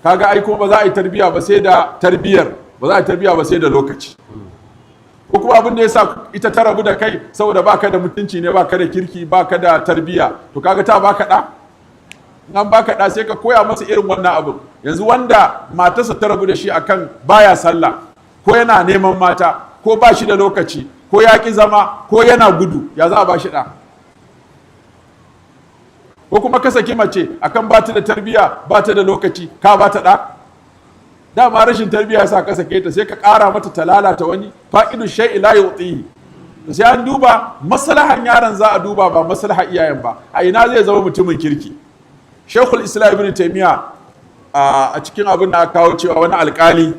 kaga ai kuma ba za a yi tarbiyya ba sai da tarbiyyar, ba za a yi tarbiyya ba sai da lokaci. Ko kuma abin da yasa ita ta rabu da kai saboda baka da mutunci ne, baka da kirki, baka da tarbiyya, to kaga ta baka da, in an baka da, sai ka koya masa irin wannan abin. Yanzu wanda matarsa ta rabu da shi akan baya sallah, ko yana neman mata, ko ba shi da lokaci, ko ya ƙi zama, ko yana gudu, ya za a ba shi ɗa? Ko kuma ka saki mace akan ba ta da tarbiyya, ba ta da lokaci, ka ba ta ɗa? Dama rashin tarbiyya sa ka sake ta, sai ka ƙara mata ta lalata wani. Faqidu shay'i la yu'tihi. Sai an duba maslahan yaron za a duba, ba maslahan iyayen ba. A ina zai zama mutumin kirki? Shekul Islam Ibn Taimiyya, a cikin abin da aka kawo cewa wani alkali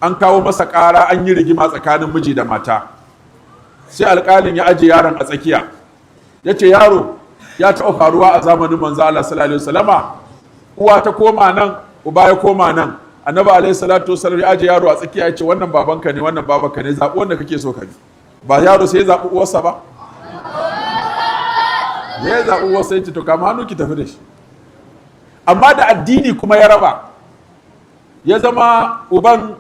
an kawo masa ƙara, an yi rigima tsakanin miji da mata, sai alkalin ya aje yaron a tsakiya, ya ce, "Yaro, ya taɓa faruwa a zamanin Manzo Allah sallallahu alaihi wasallama, uwa ta koma nan, uba ya koma nan. Annabi alaihi salatu wasallam ya aje yaro a tsakiya, ya ce, 'Wannan babanka ne, wannan babanka ne, zaɓi wanda kake so ka bi.' Ba yaro sai ya zaɓi uwarsa ba? Ya zaɓi uwarsa, ya ce, 'To, kama hannu ki tafi da shi.' Amma da addini kuma ya raba, ya zama uban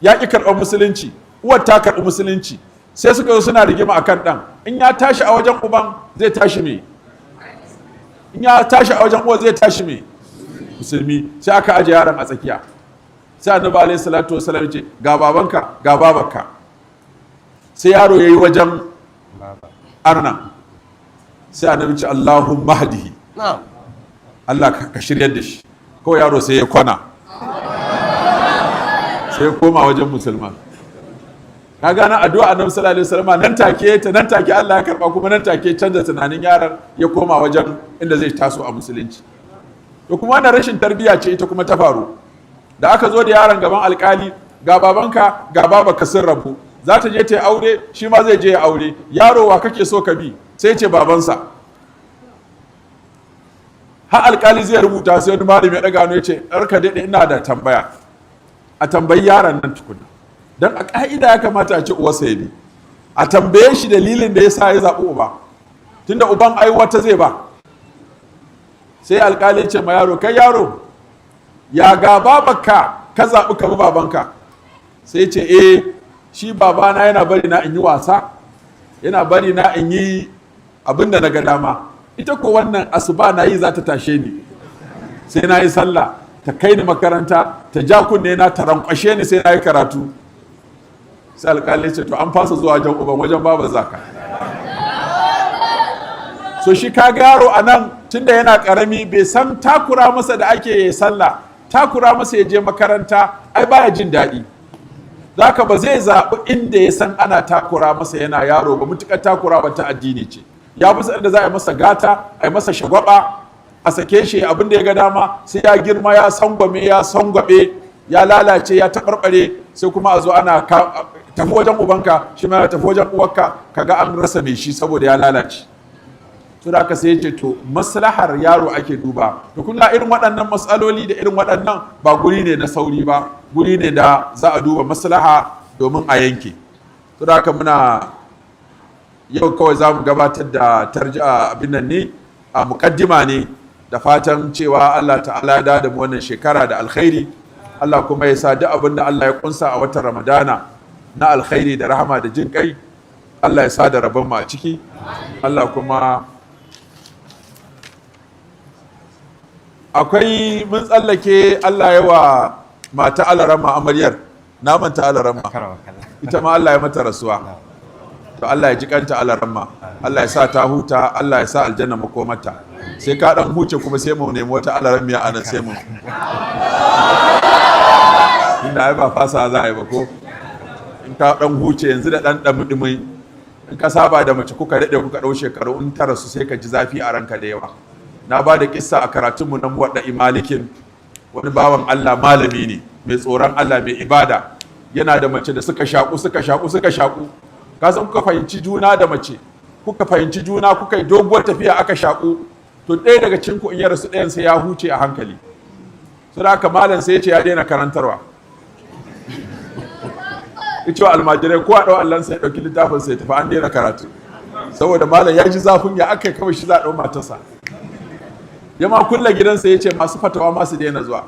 ya ƙi karɓar musulunci, uwar ta karɓi musulunci, sai suka zo suna rigima akan ɗan. In ya tashi a wajen uban, zai tashi me? In ya tashi a wajen uwar, zai tashi me? Musulmi. Sai aka aje yaron a tsakiya, sai Annabi alaihi salatu wasallam ce, 'Ga babanka, ga babarka.' Sai yaro yayi wajen arna. Sai Annabi ce, 'Allahumma hdihi.' Allah ka shiryar da shi. Kawai yaro sai ya kwana, sai ya koma wajen musulman. Ka gane addu'a Annabi sallallahu alaihi wasallam nan take ta, nan take Allah ya karba, kuma nan take canza tunanin yaron ya koma wajen inda zai taso a musulunci. To kuma wannan rashin tarbiyya ce ita kuma ta faru. Da aka zo da yaron gaban alkali, ga babanka ga babanka sun rabu, za ta je ta yi aure, shi ma zai je ya aure, yaro wa kake so ka bi? Sai ce babansa. Har alkali zai rubuta, sai wani malami ya daga hannu ya ce, "Ranka daɗe, ina da tambaya, a tambayi yaron nan tukuna, don a ƙa'ida ya kamata a ce uwarsa ya bi, a tambaye shi dalilin da ya sa ya zaɓi uba, tunda uban ai wata zai ba." Sai alkali ya ce ma yaro, "Kai yaro, ya ga babanka ka zaɓi ka bi babanka?" Sai ce, "Eh, shi babana yana bari na in yi wasa, yana bari na in yi abin da na ga dama. Ita ko wannan, asuba na yi za ta tashe ni, sai na yi sallah, ta kai ni makaranta, ta ja kunne na, ta rankwashe ni sai na yi karatu." Sai alƙali ce, "To an fasa zuwa wajen uban, wajen baba zaka." So shi ka yaro a nan, tunda yana karami, bai san takura masa da ake sallah, takura masa ya je makaranta, ai baya jin daɗi. Zaka ba zai zaɓi inda ya san ana takura masa yana yaro ba, mutukar takura ba ta addini ce. Ya fi da za a yi masa gata, a yi masa shagwaba, a sake shi abin da ya ga dama, sai ya girma, ya sangwame, ya sangwabe, ya lalace, ya taɓarɓare, sai kuma a zo ana tafi wajen ubanka, shi ma ya tafi wajen uwarka, kaga an rasa mai shi saboda ya lalace. To da aka sai ya ce, to maslahar yaro ake duba. To kun ga irin waɗannan matsaloli da irin waɗannan ba guri ne na sauri ba, guri ne da za a duba maslaha domin a yanke. To da haka muna yau kawai za mu gabatar da tarji'a abin nan ne, a muƙaddima ne, da fatan cewa Allah ta'ala ya da mu wannan shekara da alkhairi. Allah kuma ya sa duk abin da Allah ya kunsa a watan Ramadana na alkhairi da rahama da jin kai, Allah ya sa da rabon mu a ciki. Allah kuma akwai mun tsallake, Allah ya wa mata alarama amaryar, na manta alarama, ita ma Allah ya mata rasuwa. To Allah ya ji kanta alarama, Allah ya sa ta huta, Allah ya sa aljanna makomata. Sai ka dan huce kuma sai mu nemi wata alaramiya anan, sai mu inda ai ba fasa za a yi ba, ko in ka dan huce yanzu da dan dumi, in ka saba da mace kuka daɗe, kuka ɗau shekaru, in ta rasu sai ka ji zafi a ranka da yawa. Na ba da kissa a karatunmu na Muwaɗɗa Malikin, wani bawan Allah, malami ne mai tsoron Allah, mai ibada, yana da mace da suka shaƙu, suka shaƙu, suka shaƙu. Ka san kuka fahimci juna da mace, kuka fahimci juna, kuka yi doguwar tafiya, aka shaƙu, to ɗaya daga cikin ku in ya rasu, ɗayan sai ya huce a hankali. Sai haka malam sai ya ce ya daina karantarwa, ya ce wa almajirai ko a ɗau allon sai ɗauki littafin sai tafi, an daina karatu, saboda malam ya ji zafin ya aka yi kawai shi za a ɗau matarsa. Ya ma kulle gidansa, ya ce masu fatawa masu daina zuwa.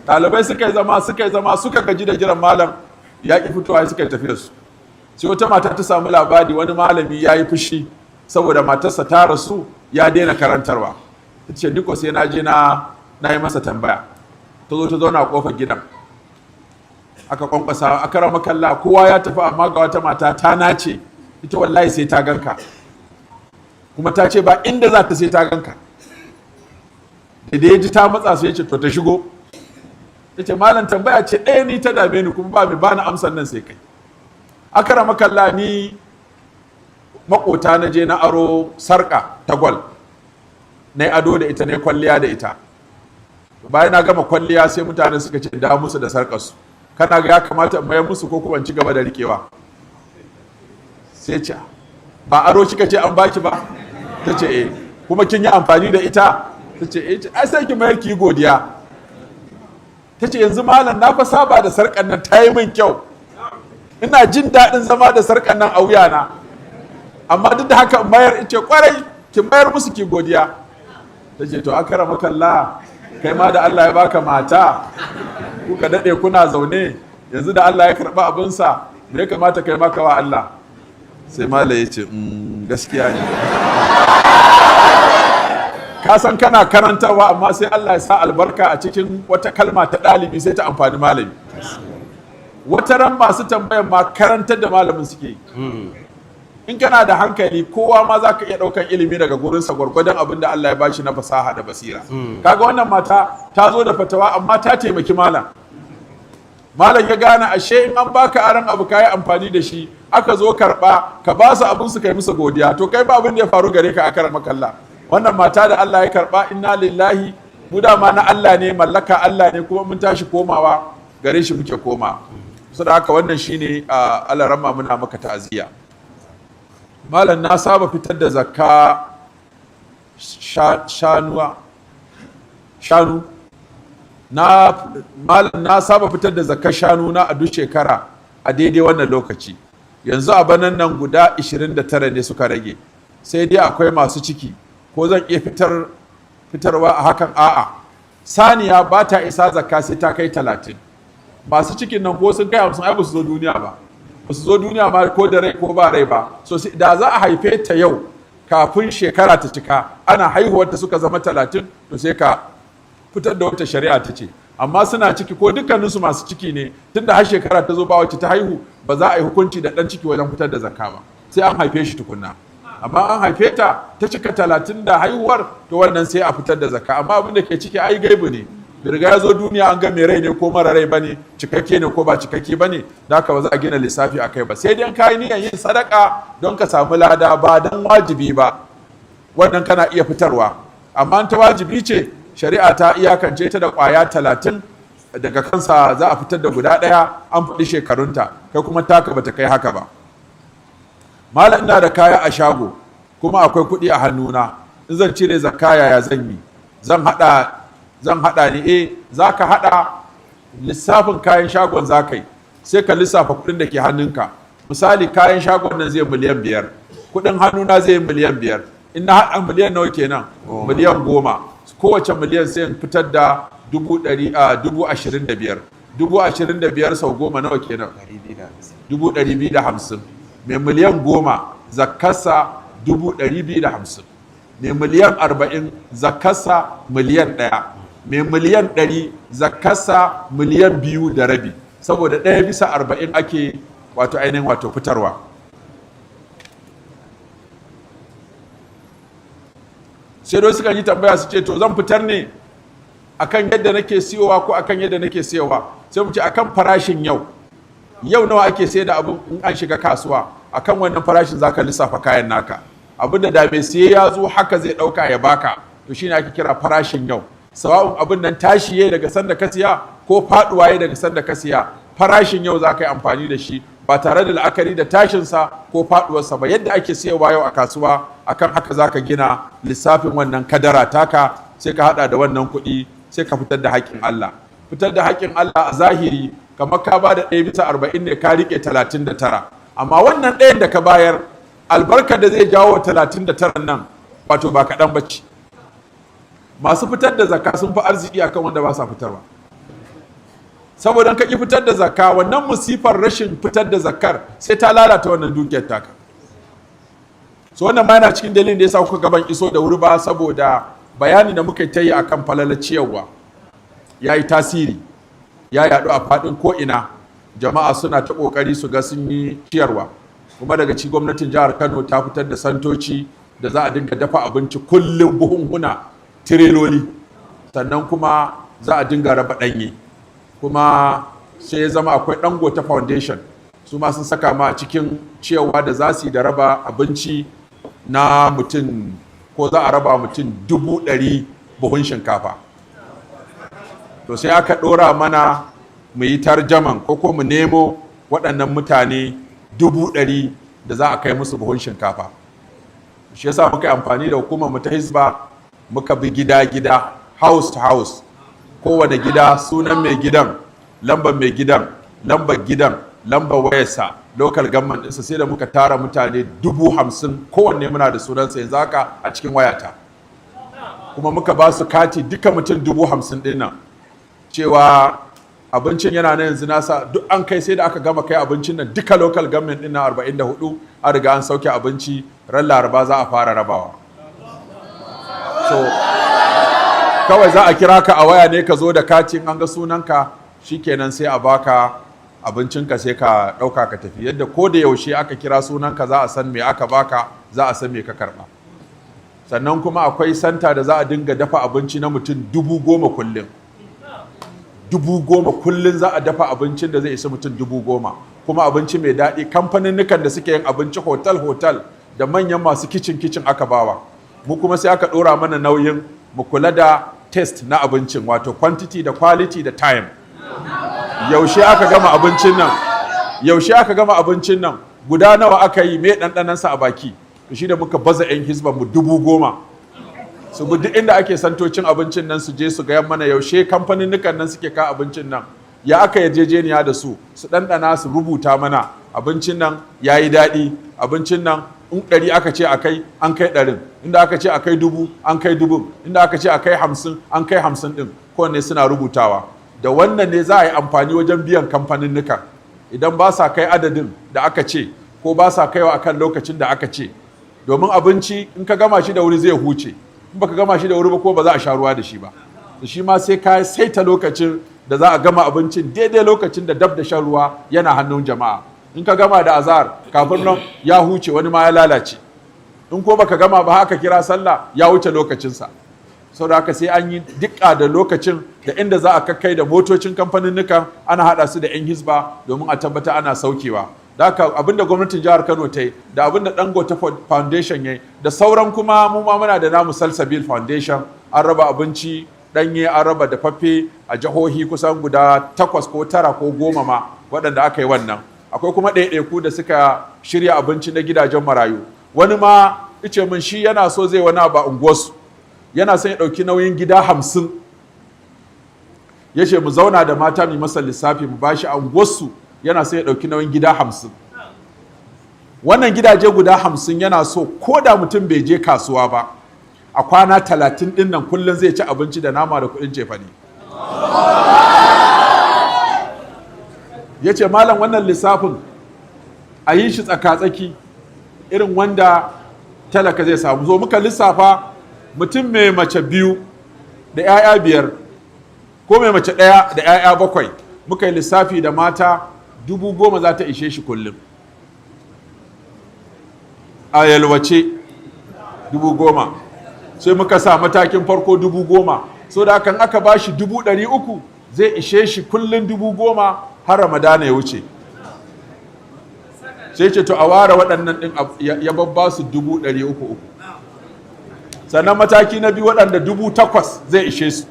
Ɗalibai suka yi zama, suka yi zama, suka gaji da jiran malam ya ƙi fitowa, suka yi tafiya su. Sai wata mata ta samu labari wani malami ya yi fushi saboda matarsa ta rasu ya daina karantarwa. Ta ce, "Diko sai na je na yi masa tambaya." Ta zo ta zauna a kofar gidan, aka kwankwasa, aka rama kalla, kowa ya tafi, amma ga wata mata ta nace ita wallahi sai ta ganka, kuma ta ce ba inda za ta sai ta ganka. Da ya ji ta matsa, sai ya ce to ta shigo. Ya ce, "Malam, tambaya ce ɗaya ni ta dame ni, kuma ba mai bani amsan nan sai kai. Aka rama kalla, ni makota na je na aro sarƙa ta gwal, na yi ado da ita, na yi kwalliya da ita. Bayan na gama kwalliya, sai mutane suka ce da musu da sarƙarsu. Kana ga ya kamata in mayar musu ko kuma in ci gaba da riƙewa?" Sai ce, "Ba aro kika ce an baki ba?" Ta ce, "Eh." "Kuma kin yi amfani da ita?" Ta ce, "Eh." "Ai sai ki mayar ki yi godiya." Ta ce, "Yanzu malam, na fa saba da sarƙar nan, ta yi min kyau, ina jin daɗin zama da sarƙar nan a wuyana, amma duk da haka in mayar?" Ce, "Kwarai, ki mayar musu ki godiya." Ta ce, "To akara makalla, kai ma da Allah ya baka mata kuka daɗe kuna zaune, yanzu da Allah ya karɓi abinsa, me ya kamata kai maka wa Allah?" Sai malam ya ce, "Gaskiya ne." Ka san kana karantarwa, amma sai Allah ya sa albarka a cikin wata kalma ta ɗalibi, sai ta amfani malami. Wata ran masu tambayan ma karantar da malamin suke yi. In kana da hankali, kowa ma za ka iya ɗaukan ilimi daga gurinsa gwargwadon abin da Allah ya bashi na fasaha da basira. Kaga wannan mata ta zo da fatawa, amma ta taimaki malam. Malam ya gane ashe in an baka aron abu kayi amfani da shi, aka zo karba, ka ba su abin su, kai musu godiya. To kai ba abin da ya faru gare ka, akar makalla. Wannan mata da Allah ya karba, inna lillahi. Mu dama na Allah ne, mallaka Allah ne, kuma mun tashi komawa gare shi muke koma. Saboda haka wannan shine. Allah rama, muna maka ta'aziyya. Malam, na saba fitar da zakka shanuwa shanu na. Malam, na saba fitar da zakkar shanu na a duk shekara a daidai wannan lokaci. Yanzu a banan nan guda 29 ne suka rage, sai dai akwai masu ciki. Ko zan iya fitarwa a hakan? A'a, saniya ba ta isa zakka sai ta kai 30. Masu cikin nan ko sun kai 50, ai ba su zo duniya ba, ba su zo duniya ma ko da rai ko ba rai ba. So da za a haife ta yau, kafin shekara ta cika, ana haihuwar ta suka zama 30, to sai ka fitar da wata shari'a ta ce. Amma suna ciki, ko dukkaninsu masu ciki ne, tunda har shekara ta zo ba wacce ta haihu, ba za a yi hukunci da ɗan ciki wajen fitar da zakka ba, sai an haife shi tukunna. Amma an haife ta, ta cika 30 da haihuwar, to wannan sai a fitar da zakka. Amma abin da ke ciki ai gaibu ne, da riga ya zo duniya an ga mai rai ne ko mara rai bane, cikakke ne ko ba cikakke bane, da haka ba za a gina lissafi a kai ba. Sai dai ka yi niyyar yin sadaka don ka samu lada, ba don wajibi ba, wannan kana iya fitarwa. Amma ta wajibi ce, shari'a ta iyakance ta da kwaya 30, daga kansa za a fitar da guda ɗaya, an faɗi shekarunta. Kai kuma taka bata kai haka ba. Malam, ina da kaya a shago kuma akwai kuɗi a hannuna. In zan cire zakka, yaya zan yi? Zan hada ne? Eh, za ka hada lissafin kayan shagon za ka yi, sai ka lissafa kuɗin da ke hannunka. Misali, kayan shagon nan zai miliyan 5, kuɗin hannuna zai miliyan 5. In na haɗa, miliyan nawa kenan? Miliyan 10. Kowace miliyan sai in fitar da dubu ɗari a 25,000. 25,000 sau 10 nawa kenan? 250,000. Mai miliyan 10 zakkarsa 250,000. Mai miliyan 40 zakkarsa miliyan 1. Mai miliyan 100 zakkarsa miliyan 2.5, saboda 1/40 ake wato ainihin wato fitarwa. Sai dai sukan yi tambaya su ce, to zan fitar ne akan yadda nake siyowa ko akan yadda nake siyowa? Sai mu ce akan farashin yau. Yau nawa ake sayar da abun in an shiga kasuwa? Akan wannan farashin zaka lissafa kayan naka. Abin da da mai siye ya zo haka zai dauka ya baka, to shine ake kira farashin yau. Sawa'un abin nan tashi yayi daga sanda ka siya ko faduwa yayi daga sanda ka siya, farashin yau za ka yi amfani da shi, ba tare da la'akari da tashinsa ko faduwarsa ba. Yadda ake siyarwa yau a kasuwa, akan haka za ka gina lissafin wannan kadara taka, sai ka hada da wannan kuɗi, sai ka fitar da haƙƙin Allah. Fitar da haƙƙin Allah a zahiri kamar ka ba da 1/40 ne, ka riƙe 39. Amma wannan ɗayan da ka bayar, albarkar da zai jawo 39 nan wato ba kaɗan bacci. Masu fitar da zakka sun fi arziki akan wanda ba sa fitarwa, saboda ka ƙi fitar da zakka, wannan musifar rashin fitar da zakkar sai ta lalata wannan dukiyar taka. So wannan ma yana cikin dalilin da yasa kuka gaban iso da wuri ba, saboda bayani da muka ta yi akan falalar ciyarwa ya yi tasiri, ya yaɗu a faɗin ko'ina. Jama'a suna ta ƙoƙari su ga sun yi ciyarwa. Kuma daga ci gwamnatin jihar Kano ta fitar da santoci da za a dinga dafa abinci kullum, buhunhuna, tireloli, sannan kuma za a dinga raba ɗanye. Kuma sai ya zama akwai Dangote Foundation, su ma sun saka ma a cikin ciyarwa da za su yi da raba abinci na mutum, ko za a raba mutum 100,000 buhun shinkafa. To sai aka ɗora mana mu yi tarjaman ko mu nemo waɗannan mutane 100,000 da za a kai musu buhun shinkafa. Shi yasa muka yi amfani da hukumar mu ta Hisba, muka bi gida-gida, house to house, kowane gida sunan mai gidan, lambar mai gidan, lambar gidan, lambar wayarsa, local government ɗinsa, sai da muka tara mutane 50,000. Kowanne muna da sunansa yanzu haka a cikin wayata. Kuma muka ba su kati duka mutum 50,000 ɗin nan, cewa abincin yana na yanzu nasa duk an kai. Sai da aka gama kai abincin nan duka local government ɗin na 44, an riga an sauke abinci. Ran Laraba za a fara rabawa. So kawai za a kira ka a waya ne, ka zo da katin, an ga sunanka, shikenan, sai a baka abincinka, sai ka ɗauka ka tafi. Yadda ko da yaushe aka kira sunanka, za a san me aka baka, za a san me ka karɓa. Sannan kuma akwai center da za a dinga dafa abinci na mutum 10,000 kullum. 10,000 kullum za a dafa abincin da zai isa mutum 10,000, kuma abinci mai daɗi. Kamfanin da suke yin abinci, hotel hotel da manyan masu kicin kicin aka bawa. Mu kuma sai aka ɗora mana nauyin mu kula da taste na abincin, wato quantity da quality da time. Yaushe aka gama abincin nan? Yaushe aka gama abincin nan? Guda nawa aka yi? Mai ɗanɗanansa a baki? To, shi da muka baza 'yan Hisba mu 10,000 su bi duk inda ake santocin abincin nan, su je su gayan mana yaushe kamfanin nan suke ka abincin nan, ya aka yarjejeniya da su, su ɗanɗana, su rubuta mana abincin nan ya yi daɗi, abincin nan in 100 aka ce a kai, an kai 100n, inda aka ce a kai 1000, an kai 1000n, inda aka ce a kai 50, an kai 50 ɗin. Kowanne suna rubutawa. Da wannan ne za a yi amfani wajen biyan kamfanin idan ba sa kai adadin da aka ce ko ba sa kaiwa akan lokacin da aka ce. Domin abinci in ka gama shi da wuri zai huce, in baka gama shi da wuri ba ko ba za a sha ruwa da shi ba. Da shi ma sai ka saita lokacin da za a gama abincin, daidai lokacin da dab da shan ruwa yana hannun jama'a. In ka gama da azahar, kafin nan ya huce, wani ma ya lalace. In ko baka gama ba haka kira sallah, ya wuce lokacinsa. Saboda haka sai an yi dukka da lokacin da inda za a kakkai da motocin kamfanin ana haɗa su da 'yan Hisba domin a tabbata ana saukewa. Da haka abinda gwamnatin jihar Kano ta yi da abinda Dangote Foundation ya yi da sauran, kuma mu ma muna da namu Salsabil Foundation, an raba abinci ɗanye, an raba dafaffe a jihohi kusan guda takwas ko tara ko goma ma waɗanda aka yi wannan. Akwai kuma ɗaiɗaiku da suka shirya abinci na gidajen marayu. Wani ma ice min shi yana so zai wani abu a unguwarsu, yana son ya ɗauki nauyin gida 50. Ya ce mu zauna da mata mu masa lissafi mu bashi. A unguwarsu yana son ya ɗauki nauyin gida 50. Wannan gidaje guda 50 yana so ko da mutum bai je kasuwa ba a kwana 30 ɗin nan, kullum zai ci abinci da nama da kuɗin cefane. Ya ce, "Malam, wannan lissafin a yi shi tsaka-tsaki, irin wanda talaka zai samu." Zo muka lissafa, mutum mai mace biyu da 'ya'ya biyar ko mai mace ɗaya da 'ya'ya bakwai, muka yi lissafi da mata, 10,000 za ta ishe shi kullum a yalwace, 10,000. Sai muka sa matakin farko 10,000. So da kan aka ba shi 300,000 zai ishe shi kullum 10,000 har Ramadana ya wuce. Sai ce to a ware waɗannan ɗin, ya babba su 300,000. Sannan mataki na biyu, waɗanda 8,000 zai ishe su,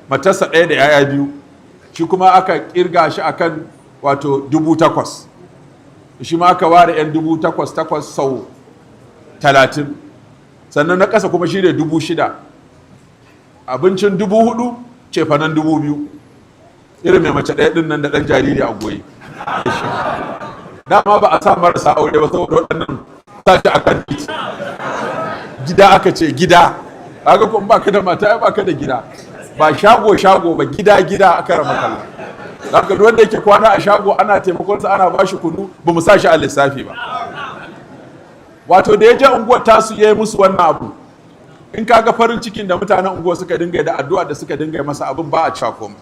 matarsa ɗaya da 'ya'ya biyu, shi kuma aka kirga shi akan wato 8,000. Shi ma aka ware 'yan 8,000 takwas sau 30. Sannan na ƙasa kuma shi ne 6,000, abincin 4,000, cefanen 2,000, irin mai mace ɗaya ɗin nan da ɗan jariri a goyi. Dama ba a sa marasa aure ba saboda waɗannan sa shi akan titi. Gida aka ce, gida. Kaga kuma baka da mata ai baka da gida. Ba shago shago ba, gida gida aka rama kalla. Haka duk wanda yake kwana a shago ana taimakon sa, ana bashi kunu, ba mu sa shi a lissafi ba. Wato da ya je unguwar tasu ya yi musu wannan abu, in kaga farin cikin da mutanen unguwar suka dinga da addu'a da suka dinga masa, abin ba a cewa komai.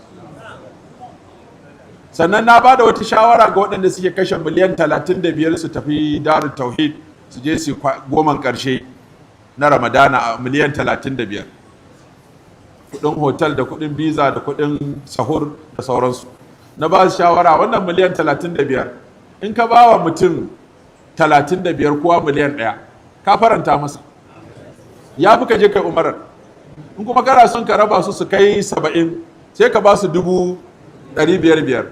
Sannan na ba da wata shawara ga waɗanda suke kashe miliyan 35 su tafi Darut Tauhid, su je su goman ƙarshe na Ramadana a miliyan 35, kudin hotel da kudin biza da kudin sahur da sauransu. Na ba su shawara, wannan miliyan 35, in ka ba wa mutum 35 kowa miliyan 1, ka faranta masa, ya fi ka je kai umarar. In kuma kana son ka raba su su kai 70, sai ka ba su 500,000 biyar.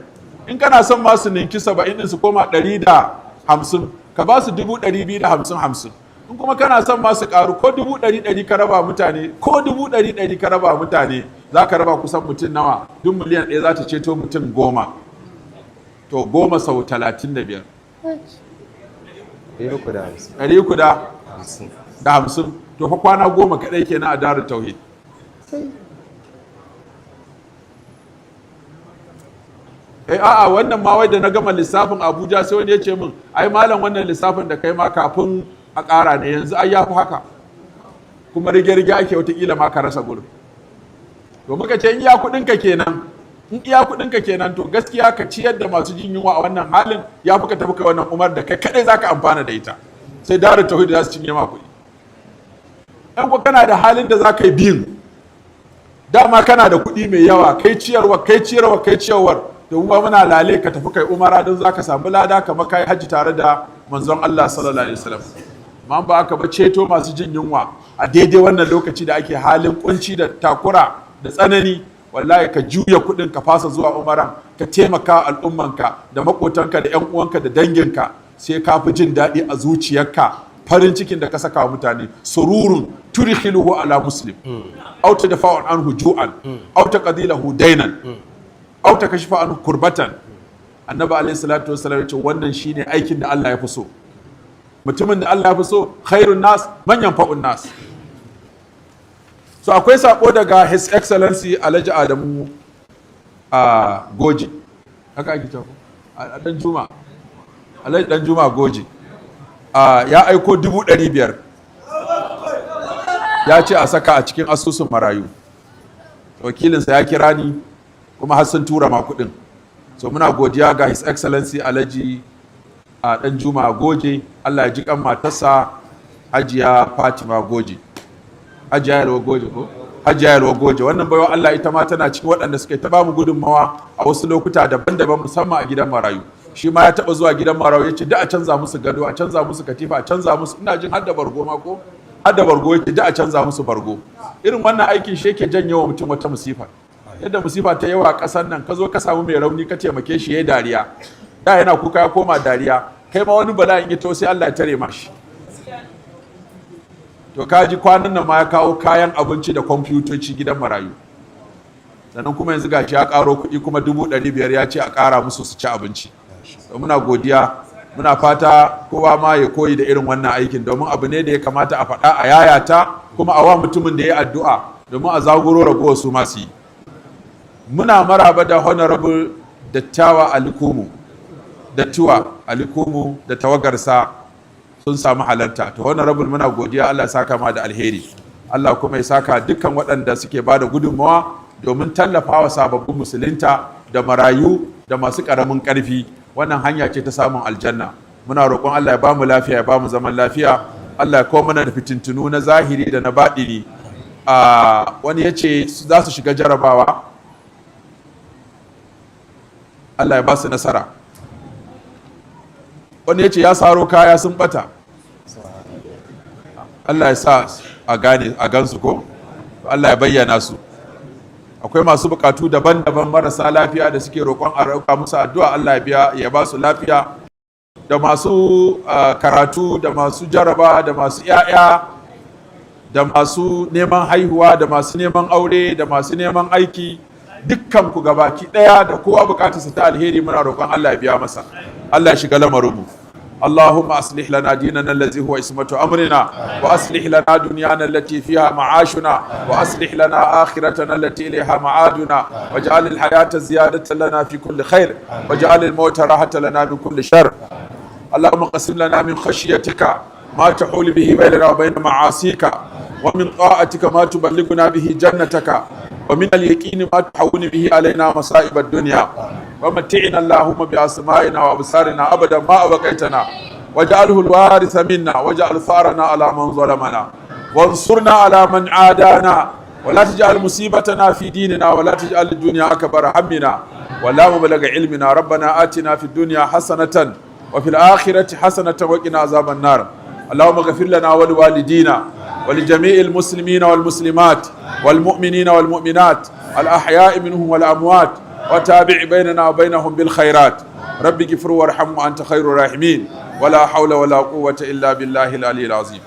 In kana son ma su ninki 70 din su koma 150, ka ba su 250,000 50. In kuma kana son ma su karu, ko 100,000 ka raba mutane, ko 100,000 ka raba mutane, za ka raba kusan mutum nawa? Duk miliyan 1 za ta ceto mutum 10. To, 10 sau 35? 350. 350. To fa, kwana 10 kaɗai kenan a Darut Tauhid. Eh, a'a, wannan ma wai da na gama lissafin Abuja sai wani ya ce min, "Ai malam, wannan lissafin da kai ma kafin a ƙara ne, yanzu ai ya fi haka, kuma rige-rige ake, watakila ma ka rasa gurin." To muka ce in iya kuɗinka kenan, in iya kuɗinka kenan, to gaskiya ka ciyar da masu jin yunwa a wannan halin ya fi ka tafi kai wannan umar da kai kaɗai za ka amfana da ita, sai Darut Tauhid za su cinye ma kuɗi. Ɗan ko kana da halin da za ka yi biyun. Dama kana da kuɗi mai yawa, kai ciyarwa, kai ciyarwa, kai ciyarwar. Domin ba muna lale ka tafi kai umara, don zaka samu lada kamar kai hajji tare da Manzon Allah sallallahu alaihi wasallam. Amma ba aka ba, ceto masu jin yunwa a daidai wannan lokaci da ake halin kunci da takura da tsanani, wallahi ka juya kuɗin, ka fasa zuwa umaran, ka taimaka al'ummanka da makotanka da 'yan uwanka da danginka, sai ka fi jin daɗi a zuciyarka, farin cikin da ka saka wa mutane. سرور تدخله على مسلم أو تدفع عنه جوعا أو تقضي له دينا أو تكشف عنه كربة. Annabi alaihi salatu wasallam ya ce wannan shine aikin da Allah ya fi so. Mutumin da Allah ya fi so, خير الناس من ينفع الناس. So akwai sako daga His Excellency Alhaji Adamu a Goji, haka ake cewa, a Dan Juma, Alhaji Dan Juma Goji, ya aiko 500,000, ya ce a saka a cikin asusun marayu. Wakilinsa ya kira ni, kuma har sun tura ma kuɗin. So muna godiya ga His Excellency Alhaji a Dan Juma Goje. Allah ya ji kan matarsa, Hajiya Fatima Goje, Hajiya Yalwa Goje, ko Hajiya Yalwa Goje. Wannan baiwa Allah ita ma tana cikin waɗanda suka ta bamu gudunmawa a wasu lokuta daban-daban, musamman a gidan marayu. Shi ma ya taɓa zuwa gidan marayu, ya ce duk a canza musu gado, a canza musu katifa, a canza musu, ina jin har da bargo ma, ko har da bargo, yake duk a canza musu bargo. Irin wannan aikin shi yake janyo wa mutum wata musifa. Yadda musifa ta yawa a ƙasar nan, ka zo ka samu mai rauni ka taimake shi, ya dariya, da yana kuka ya koma dariya, kai ma wani bala'in ya to sai Allah ya tare mashi. To kaji, kwanan nan ma ya kawo kayan abinci da kwamfutoci gidan marayu. Sannan kuma yanzu gashi ya karo kuɗi kuma 500,000, ya ce a ƙara musu su ci abinci. To muna godiya, muna fata kowa ma ya koyi da irin wannan aikin, domin abu ne da ya kamata a faɗa, a yayata, kuma a wa mutumin da ya addu'a, domin a zaguro ragowar su masu yi. Muna maraba da Honorable Dattawa Alikumu, Dattiwa Alikumu, da tawagarsa sun samu halarta. To Honorable, muna godiya, Allah ya saka ma da alheri. Allah kuma ya saka dukkan waɗanda suke ba da gudunmawa domin tallafawa sababbin musulunta da marayu da masu ƙaramin ƙarfi. Wannan hanya ce ta samun aljanna. Muna roƙon Allah ya bamu lafiya, ya bamu zaman lafiya. Allah ya kawo mana da fitintunu na zahiri da na baɗini. Wani ya ce za su shiga jarabawa, Allah ya ba su nasara. Wani ya ce ya saro kaya sun bata, Allah ya sa a gane a gansu, ko Allah ya bayyana su. Akwai masu bukatu daban-daban, marasa lafiya da suke roƙon a roƙa musu addu'a, Allah ya biya, ya ba su lafiya, da masu karatu, da masu jaraba, da masu 'ya'ya, da masu neman haihuwa, da masu neman aure, da masu neman aiki, dukkan ku gabaki ɗaya, da kowa bukatarsa ta alheri, muna roƙon Allah ya biya masa. Allah ya shiga lamarinmu. اللهم أصلح لنا ديننا الذي هو عصمة أمرنا، وأصلح لنا دنيانا التي فيها معاشنا، وأصلح لنا آخرتنا التي إليها معادنا، واجعل الحياة زيادة لنا في كل خير، واجعل الموت راحة لنا من كل شر. اللهم اقسم لنا من خشيتك ما تحول به بيننا وبين معاصيك، ومن طاعتك ما تبلغنا به جنتك، ومن اليقين ما تهون به علينا مصائب الدنيا. ومتعنا اللهم بأسمائنا وأبصارنا أبدا ما أبقيتنا، واجعله الوارث منا، واجعل ثارنا على من ظلمنا، وانصرنا على من عادانا، ولا تجعل مصيبتنا في ديننا، ولا تجعل الدنيا أكبر همنا ولا مبلغ علمنا. ربنا آتنا في الدنيا حسنة وفي الآخرة حسنة وقنا عذاب النار. اللهم اغفر لنا ولوالدينا ولجميع المسلمين والمسلمات والمؤمنين والمؤمنات الأحياء منهم والأموات، وتابع بيننا وبينهم بالخيرات. رب اغفر وارحم وأنت خير الراحمين. ولا حول ولا قوة إلا بالله العلي العظيم.